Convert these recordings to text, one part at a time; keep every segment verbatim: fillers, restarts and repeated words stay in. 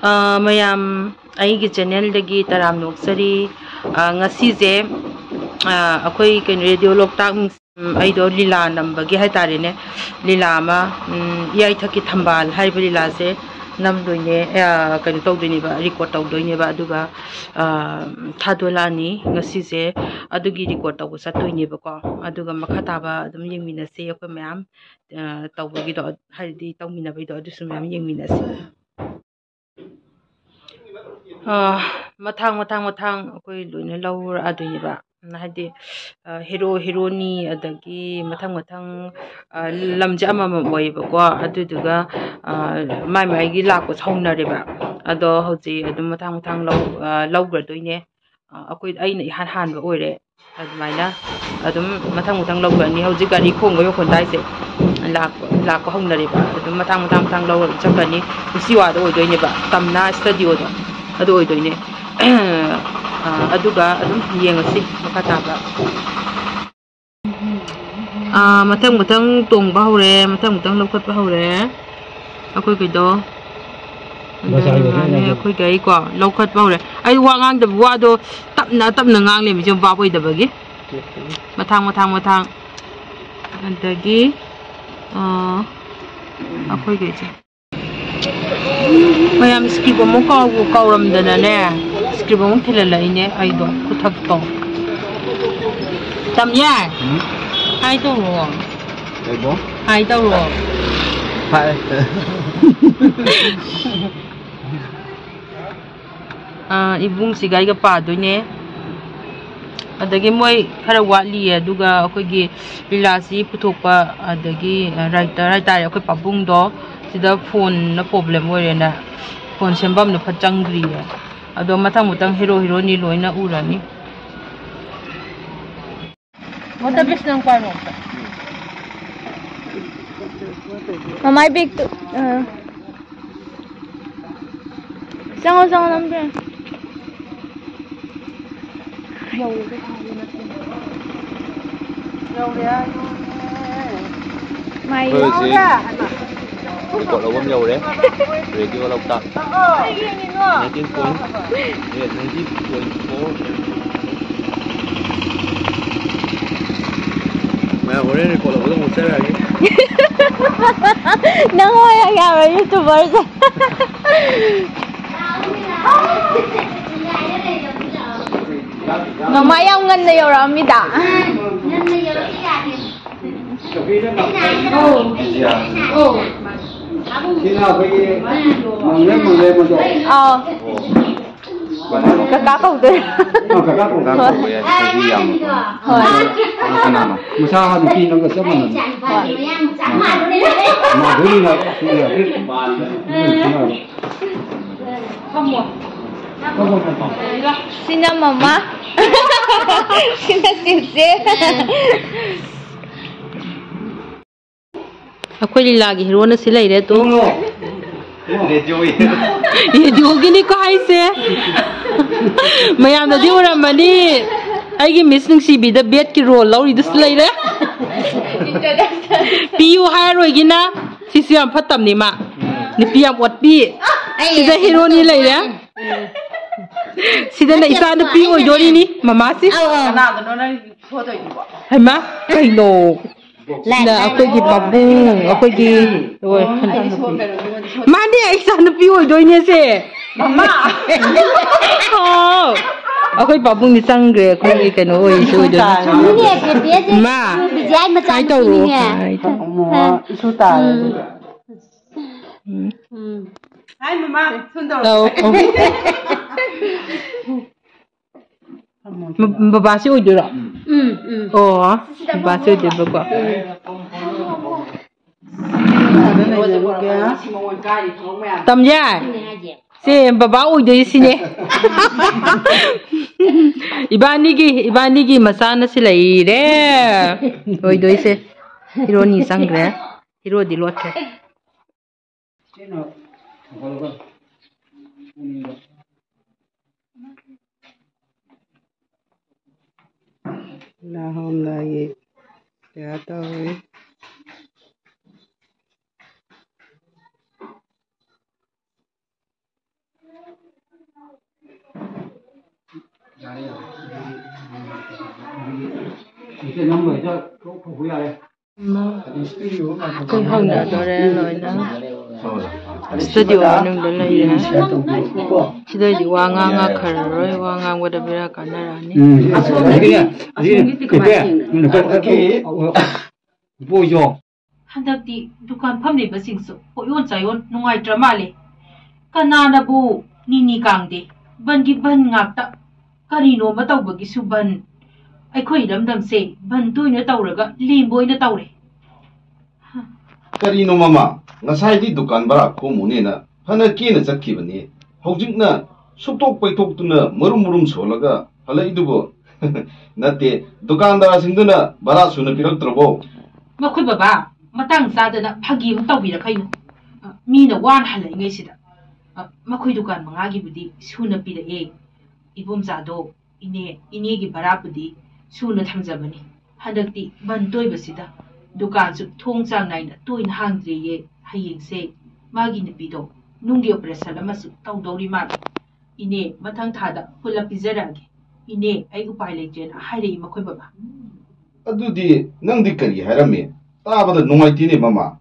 ꯑ, ꯃꯌꯥꯝ, ꯑꯩꯒꯤ ꯆꯦꯅꯦꯜꯗꯒꯤ ꯇꯔꯥꯝꯅ ꯑꯣꯛꯆꯔꯤ꯫ ꯑ, ꯉꯁꯤꯁꯦ, ꯑ, ꯑꯩꯈꯣꯏ ꯀꯩꯅꯣ, ꯔꯦꯗꯤꯑꯣ ꯂꯣꯛꯇꯥꯛ, ꯎꯝ, ꯑꯩꯗꯣ ꯂꯤꯂꯥ ꯅꯝꯕꯒꯤ ꯍꯥꯏꯇꯥꯔꯦꯅꯦ, ꯂꯤꯂꯥ ꯑꯃ, ꯎꯝ, ꯏꯌꯥꯏꯊꯛꯀꯤ ꯊꯝꯕꯥꯜ ꯍꯥꯏꯔꯤꯕ ꯂꯤꯂꯥꯁꯦ ꯅꯝꯗꯣꯏꯅꯦ, ꯑ, ꯀꯩꯅꯣ ꯇꯧꯗꯣꯏꯅꯦꯕ, ꯔꯦꯀꯣꯔꯠ ꯇꯧꯗꯣꯏꯅꯦꯕ꯫ ꯑꯗꯨꯒ, ꯑ, ꯊꯥꯗꯣꯛꯂꯛꯑꯅꯤ ꯉꯁꯤꯁꯦ꯫ ꯑꯗꯨꯒꯤ ꯔꯦꯀꯣꯔꯠ ꯇꯧꯕ ꯆꯠꯇꯣꯏꯅꯦꯕꯀꯣ꯫ ꯑꯗꯨꯒ ꯃꯈꯥ ꯇꯥꯕ ꯑꯗꯨꯝ ꯌꯦꯡꯃꯤꯟꯅꯁꯦ, ꯑꯩꯈꯣꯏ ꯃꯌꯥꯝ, ꯑ, ꯇꯧꯕꯒꯤꯗꯣ, ꯍꯥꯏꯗꯤ ꯇꯧꯃꯤꯟꯅꯕꯒꯤꯗꯣ, ꯑꯗꯨꯁꯨ ꯃꯌꯥꯝ ꯌꯦꯡꯃꯤꯟꯅꯁꯦ꯫ ꯑ, ꯃꯊꯥꯡ, ꯃꯊꯥꯡ, ꯃꯊꯥꯡ ꯑꯩꯈꯣꯏ ꯂꯣꯏꯅ ꯂꯧꯔꯛꯑꯗꯣꯏꯅꯦꯕ꯫ ꯍꯥꯏꯗꯤ, ꯑ, ꯍꯦꯔꯣ, ꯍꯦꯔꯣꯅꯤ, ꯑꯗꯒꯤ ꯃꯊꯪ, ꯃꯊꯪ, ꯑ, ꯂꯝꯁꯦ ꯑꯃꯃꯝ ꯑꯣꯏꯌꯦꯕꯀꯣ꯫ ꯑꯗꯨꯗꯨꯒ, ꯑ, ꯃꯥꯏ ꯃꯥꯏꯒꯤ ꯂꯥꯛꯄꯁꯨ ꯍꯧꯅꯔꯦꯕ꯫ ꯑꯗꯣ ꯍꯧꯖꯤꯛ ꯑꯗꯨꯝ ꯃꯊꯥꯡ, ꯃꯊꯥꯡ ꯂꯧ-, ꯑ, ꯂꯧꯈ꯭ꯔꯗꯣꯏꯅꯦ꯫ ꯑ, ꯑꯩꯈꯣꯏ, ꯑꯩꯅ ꯏꯍꯥꯟ ꯍꯥꯟꯕ ꯑꯣꯏꯔꯦ꯫ ꯑꯗꯨꯃꯥꯏꯅ ꯑꯗꯨꯝ ꯃꯊꯪ ꯃꯊꯪ ꯂꯧꯈ꯭ꯔꯅꯤ꯫ ꯍꯧꯖꯤꯛ ꯒꯥꯔꯤ ꯈꯣꯡꯕ ꯃꯈꯣꯟ ꯇꯥꯏꯁꯦ꯫ ꯂꯥꯛꯄ, ꯂꯥꯛꯄ ꯍꯧꯅꯔꯦꯕ꯫ ꯑꯗꯨꯝ ꯃꯊꯪ, ꯃꯊꯪ, ꯃꯊꯪ ꯂꯧꯔ ꯑꯗꯨꯝ ꯆꯠꯈ꯭ꯔꯅꯤ꯫ ꯎꯆꯤꯋꯥꯗ ꯑꯣꯏꯗꯣꯏꯅꯦꯕ, ꯇꯝꯅꯥ ꯁ꯭ꯇꯨꯗꯤꯑꯣꯗꯣ꯫ ꯑꯗꯨ ꯑꯣꯏꯗꯣꯏꯅꯦ꯫ ꯑ, ꯑꯗꯨꯒ ꯑꯗꯨꯝ ꯌꯦꯡꯉꯁꯤ ꯃꯈꯥ ꯇꯥꯕ꯫ ꯑ, ꯃꯊꯪ ꯃꯊꯪ ꯇꯣꯡꯕ ꯍꯧꯔꯦ, ꯃꯊꯪ ꯃꯊꯪ ꯂꯧꯈꯠꯄ ꯍꯧꯔꯦ꯫ ꯑꯩꯈꯣꯏꯒꯤꯗꯣ꯫ ꯑꯗꯨ ꯃꯥꯅꯦ, ꯑꯩꯈꯣꯏꯒꯤ ꯑꯩꯀꯣ ꯂꯧꯈꯠꯄ ꯍꯧꯔꯦ꯫ ꯑꯩ ꯋꯥ ꯉꯥꯡꯗꯕ, ꯋꯥꯗꯣ ꯇꯞꯅ ꯇꯞꯅ ꯉꯥꯡ ꯂꯩꯔꯝꯃꯤꯁꯦ ꯚꯥꯞ ꯑꯣꯏꯗꯕꯒꯤ꯫ ꯃꯊꯥꯡ, ꯃꯊꯥꯡ, ꯃꯊꯥꯡ꯫ ꯑꯗꯒꯤ, ꯑ, ꯑꯩꯈꯣꯏꯒꯤꯁꯦ꯫ ꯃꯌꯥꯝ script ꯑꯃꯨꯛ ꯀꯥꯎꯕꯨ ꯀꯥꯎꯔꯝꯗꯅꯅꯦ, script ꯑꯃꯨꯛ ꯊꯤꯜꯍꯜꯂꯛꯏꯅꯦ ꯑꯩꯗꯣ, ꯈꯨꯊꯛꯇꯣ꯫ ꯇꯝꯌꯥ? ꯎꯝ? ꯍꯥꯏ ꯇꯧꯔꯣ꯫ ꯀꯩꯕꯣ? ꯍꯥꯏ ꯇꯧꯔꯣ꯫ ꯍꯥꯏ꯫ ꯑꯥ, ꯏꯕꯨꯡꯁꯤꯒ ꯑꯩꯒ ꯄꯥꯗꯣꯏꯅꯦ꯫ ꯑꯗꯒꯤ ꯃꯣꯏ ꯈꯔ ꯋꯥꯠꯂꯤꯌꯦ꯫ ꯑꯗꯨꯒ ꯑꯩꯈꯣꯏꯒꯤ ꯂꯤꯂꯥꯁꯤ ꯄꯨꯊꯣꯛꯄ, ꯑꯗꯒꯤ writer ꯍꯥꯏꯇꯥꯔꯦ, ꯑꯩꯈꯣꯏ ꯄꯥꯕꯨꯡꯗꯣ, ꯁꯤꯗ phoneꯅ problem ꯑꯣꯏꯔꯦꯅ, phone ꯁꯦꯝꯐꯝꯗꯣ ꯐꯠ ꯆꯪꯗ꯭ꯔꯤꯌꯦ꯫ ꯑꯗꯣ ꯃꯊꯪ ꯃꯊꯪ hero heroine ꯂꯣꯏꯅ ꯎꯔꯅꯤ꯫ ꯃꯣꯇꯔ ꯕꯦꯁ ꯅꯪ ꯄꯥꯏꯔꯣ ꯑꯝꯇ꯫ ꯃꯃꯥꯏ ꯕꯦꯒꯇꯨ, ꯑ, ꯆꯪꯉꯣ, ꯆꯪꯉꯣ, ꯅꯝꯕꯤꯔꯣ꯫ ꯌꯧꯔꯦ, ꯌꯧꯔꯦ, ꯌꯧꯔꯦ꯫ ꯃꯥꯏ ꯑꯩꯈꯣꯏ ꯍꯧꯖꯤꯛ ꯌꯧꯔꯦ꯫ ꯔꯦꯀꯣꯔꯗ ꯂꯧꯕ ꯑꯃ ꯌꯧꯔꯦ꯫ ꯔꯦꯗꯤꯑꯣ ꯂꯣꯛꯇꯥꯛ꯫ Nineteen point eight, nineteen point four. ꯃꯌꯥꯝ ꯍꯣꯔꯦꯟ ꯔꯦꯀꯣꯔꯗ ꯂꯧꯕꯗ ꯑꯃꯨꯛ ꯆꯠꯂꯛꯑꯒꯦ꯫ ꯅꯪ ꯑꯣꯏꯔꯒꯦ ꯍꯥꯏꯕ ꯌꯨꯇꯨꯕꯔꯁꯦ꯫ ꯃꯃꯥ ꯌꯥꯝ ꯉꯟꯅ ꯌꯧꯔꯛꯑꯝꯃꯤꯗ꯫ ꯁꯤꯅ ꯑꯩꯈꯣꯏꯒꯤ ꯃꯪꯂꯦ ꯃꯪꯂꯦ ꯃꯗꯣ꯫ ꯑꯥꯎ꯫ ꯀꯀꯥ ꯀꯧꯗꯣꯏ꯫ ꯑ, ꯀꯀꯥ ꯀꯧꯗꯣꯏ꯫ ꯀꯀꯥ ꯀꯧꯕ ꯌꯥꯏ, ꯆꯍꯤ ꯌꯥꯝꯃꯕꯅꯤ꯫ ꯍꯣꯏ꯫ ꯀꯅꯥꯅꯣ? ꯃꯁꯥ ꯅꯨꯄꯤ ꯅꯪꯒ ꯆꯞ ꯃꯥꯟꯅꯕꯅꯤ꯫ ꯍꯣꯏ꯫ ꯃꯥꯗꯨꯔꯤꯅ ꯁꯤꯅ꯫ ꯁꯤꯅ ꯃꯃꯥ꯫ ꯁꯤꯅ ꯆꯦꯆꯦ꯫ ꯑꯩꯈꯣꯏ ꯂꯤꯂꯥꯒꯤ ꯍꯤꯔꯣꯅ ꯁꯤ ꯂꯩꯔꯦ ꯇꯨ꯫ ꯔꯦꯗꯤꯑꯣꯒꯤꯅꯤꯀꯣ ꯍꯥꯏꯁꯦ꯫ ꯃꯌꯥꯝꯅꯗꯤ ꯎꯔꯝꯃꯅꯤ꯫ ꯑꯩꯒꯤ ꯃꯤꯁ ꯅꯨꯡꯁꯤꯕꯤꯗ ꯕꯦꯠꯀꯤ ꯔꯣꯜ ꯂꯧꯔꯤꯗꯨꯁꯨ ꯂꯩꯔꯦ꯫ ꯄꯤꯌꯨ ꯍꯥꯏꯔꯣꯏꯒꯤꯅ꯫ ꯁꯤꯁꯨ ꯌꯥꯝ ꯐꯠꯇꯕꯅꯤ ꯃꯥ꯫ ꯅꯨꯄꯤ ꯌꯥꯝ ꯑꯣꯠꯄꯤ꯫ ꯁꯤꯗ ꯍꯤꯔꯣꯅꯤ ꯂꯩꯔꯦ꯫ ꯁꯤꯗꯅ ꯏꯆꯥ ꯅꯨꯄꯤ ꯑꯣꯏꯗꯣꯔꯤꯅꯤ ꯃꯃꯥꯁꯤ꯫ ꯑꯧ, ꯑꯧ꯫ ꯀꯅꯥꯗꯅꯣ ꯅꯪ ꯐꯣꯇꯣꯏꯗꯨꯕꯣ? ꯍꯩꯃꯥ, ꯀꯩꯅꯣ? ꯂꯥꯏ, ꯁꯤꯅ ꯂꯥꯏ꯫ ꯑꯩꯈꯣꯏꯒꯤ ꯄꯥꯕꯨꯡ, ꯑꯩꯈꯣꯏꯒꯤ, ꯍꯣꯏ꯫ ꯑꯩ ꯁꯣꯝꯗꯔꯣ, ꯃꯤꯉꯣꯟꯗ ꯁꯣꯝ-, ꯃꯥꯅꯦ, ꯑꯩ ꯏꯆꯥ ꯅꯨꯄꯤ ꯑꯣꯏꯗꯣꯏꯅꯦ ꯁꯦ꯫ ꯃꯃꯥ! ꯑꯣ, ꯑꯩꯈꯣꯏ ꯄꯥꯕꯨꯡꯗꯤ ꯆꯪꯈ꯭ꯔꯦ, ꯑꯩꯈꯣꯏꯒꯤ ꯀꯩꯅꯣ ꯑꯣꯏꯁꯨ ꯑꯣꯏꯗꯣꯏꯅꯦ꯫ ꯆꯨꯝꯃꯤꯅꯦ, ꯕꯦꯕꯦꯁꯦ꯫ ꯃꯥ! ꯕꯤꯖꯤꯌꯥꯏ ꯃꯆꯥ ꯍꯥꯏ ꯇꯧꯔꯣ꯫ ꯅꯨꯄꯤꯅꯤꯅꯦ꯫ ꯍꯥꯏ ꯇꯧꯔꯣ꯫ ꯑꯃꯨꯛ ꯏꯁꯨ ꯇꯥꯔꯦ ꯎꯝ꯫ ꯑꯗꯨꯗꯤ꯫ ꯎꯝ꯫ ꯎꯝ꯫ ꯍꯥꯏ ꯃꯃꯥ, ꯁꯣꯝ ꯇꯧꯔꯣ꯫ ꯑꯧ, ꯑꯧ꯫ ꯕ-, ꯕꯕꯥꯁꯤ ꯑꯣꯏꯗꯣꯏꯔꯣ? ꯎꯝ, ꯎꯝ꯫ ꯑꯣ, ꯕꯕꯥꯁꯤ ꯑꯣꯏꯗꯣꯏꯕꯀꯣ꯫ ꯇꯝꯌꯥꯏ꯫ ꯁꯦ ꯕꯕꯥ ꯑꯣꯏꯗꯣꯏ ꯁꯤꯅꯦ꯫ ꯏꯕꯥꯅꯤꯒꯤ, ꯏꯕꯥꯅꯤꯒꯤ ꯃꯆꯥꯅ ꯁꯤ ꯂꯩꯔꯦ꯫ ꯑꯣꯏꯗꯣꯏꯁꯦ꯫ ꯍꯤꯔꯣꯅꯤ ꯆꯪꯈ꯭ꯔꯦ꯫ ꯍꯤꯔꯣꯗꯤ ꯂꯣꯠꯈ꯭ꯔꯦ꯫ ꯂꯥꯍꯣꯝ ꯂꯥꯏꯒꯤ ꯀꯩꯅꯣ ꯇꯧꯔꯤ꯫ ꯑꯩꯈꯣꯏ ꯍꯧꯅꯗꯣꯔꯦ ꯂꯣꯏꯅ꯫ ꯁ꯭ꯇꯨꯗꯤꯑꯣ ꯃꯅꯨꯡꯗ ꯂꯩꯔꯦ꯫ ꯁꯤꯗꯩꯗꯤ ꯋꯥ ꯉꯥꯡꯉꯛꯈ꯭ꯔꯔꯣꯏ, ꯋꯥ ꯉꯥꯡꯕꯗ ꯕꯦꯔꯥ ꯀꯥꯟꯅꯔꯛꯑꯅꯤ꯫ ꯎꯝ꯫ ꯑꯁꯣꯝꯒꯤꯗꯤ ꯀꯃꯥꯏꯅ ꯁꯦꯡꯅ? ꯕꯣꯏꯖꯣ꯫ ꯍꯟꯗꯛꯇꯤ ꯗꯨꯀꯥꯟ ꯐꯝꯂꯤꯕꯁꯤꯡꯁꯨ ꯄꯣꯠꯌꯣꯟ ꯆꯥꯌꯣꯟ ꯅꯨꯡꯉꯥꯏꯇ꯭ꯔ ꯃꯥꯜꯂꯦ꯫ ꯀꯅꯥꯅꯕꯨ ꯅꯤꯅꯤ ꯀꯥꯡꯗꯦ? ꯕꯟꯒꯤ ꯕꯟ ꯉꯥꯛꯇ꯫ ꯀꯔꯤꯅꯣꯃ ꯇꯧꯕꯒꯤꯁꯨ ꯕꯟ꯫ ꯑꯩꯈꯣꯏ ꯏꯔꯝꯗꯝꯁꯦ ꯕꯟ ꯇꯣꯏꯅ ꯇꯧꯔꯒ ꯂꯦꯝꯕ ꯑꯣꯏꯅ ꯇꯧꯔꯦ꯫ ꯀꯔꯤꯅꯣ ꯃꯃꯥ? ꯉꯁꯥꯏꯗꯤ ꯗꯨꯀꯥꯟ ꯚꯔꯥ ꯈꯣꯝꯃꯨꯅꯦꯅ ꯐꯅ ꯀꯦꯅ ꯆꯠꯈꯤꯕꯅꯤ꯫ ꯍꯧꯖꯤꯛꯅ ꯁꯨꯛꯇꯣꯛ ꯄꯩꯊꯣꯛꯇꯨꯅ ꯃꯔꯨꯝ ꯃꯔꯨꯝ ꯁꯣꯜꯂꯒ ꯍꯜꯂꯛꯏꯗꯨꯕꯨ? ꯅꯠꯇꯦ, ꯗꯨꯀꯥꯟꯗꯥꯔꯁꯤꯡꯗꯨꯅ ꯚꯔꯥ ꯁꯨꯅ ꯄꯤꯔꯛꯇ꯭ꯔꯕꯣ? ꯃꯈꯣꯏ ꯕꯕꯥ, ꯃꯇꯥꯡ ꯆꯥꯗꯅ ꯐꯥꯒꯤ ꯑꯃꯨꯛ ꯇꯧꯕꯤꯔꯛꯈꯩꯅꯣ꯫ ꯑ, ꯃꯤꯅ ꯋꯥꯅ ꯍꯜꯂꯛꯏꯉꯩꯁꯤꯗ꯫ ꯑ, ꯃꯈꯣꯏ ꯗꯨꯀꯥꯟ ꯃꯉꯥꯒꯤꯕꯨꯗꯤ ꯁꯨꯅ ꯄꯤꯔꯛꯑꯦ꯫ ꯏꯕꯣꯝꯆꯥꯗꯣ ꯏꯅꯦ, ꯏꯅꯦꯒꯤ ꯚꯔꯥꯕꯨꯗꯤ ꯁꯨꯅ ꯊꯝꯖꯕꯅꯤ꯫ ꯍꯟꯗꯛꯇꯤ ꯕꯟ ꯇꯣꯏꯕꯁꯤꯗ ꯗꯨꯀꯥꯟꯁꯨ ꯊꯣꯡ ꯆꯥꯡ ꯅꯥꯏꯅ ꯇꯣꯏꯅ ꯍꯥꯡꯗ꯭ꯔꯦꯌꯦ꯫ ꯍꯌꯦꯡꯁꯦ ꯃꯥꯒꯤ ꯅꯨꯄꯤꯗꯣ ꯅꯨꯡꯒꯤ ꯑꯣꯄꯔꯦꯁꯟ ꯑꯃꯁꯨ ꯇꯧꯗꯧꯔꯤ ꯃꯥꯜꯂꯦ꯫ ꯏꯅꯦ, ꯃꯊꯪ ꯊꯥꯗ ꯄꯨꯂꯞ ꯄꯤꯖꯔꯛꯑꯒꯦ꯫ ꯏꯅꯦ, ꯑꯩ ꯎꯄꯥꯏ ꯂꯩꯇ꯭ꯔꯦꯅ ꯍꯥꯏꯔꯛꯏ ꯃꯈꯣꯏ ꯕꯕꯥ꯫ ꯑꯗꯨꯗꯤ ꯅꯪꯗꯤ ꯀꯔꯤ ꯍꯥꯏꯔꯝꯃꯤ? ꯇꯥꯕꯗ ꯅꯨꯡꯉꯥꯏꯇꯦꯅꯦ, ꯃꯃꯥ꯫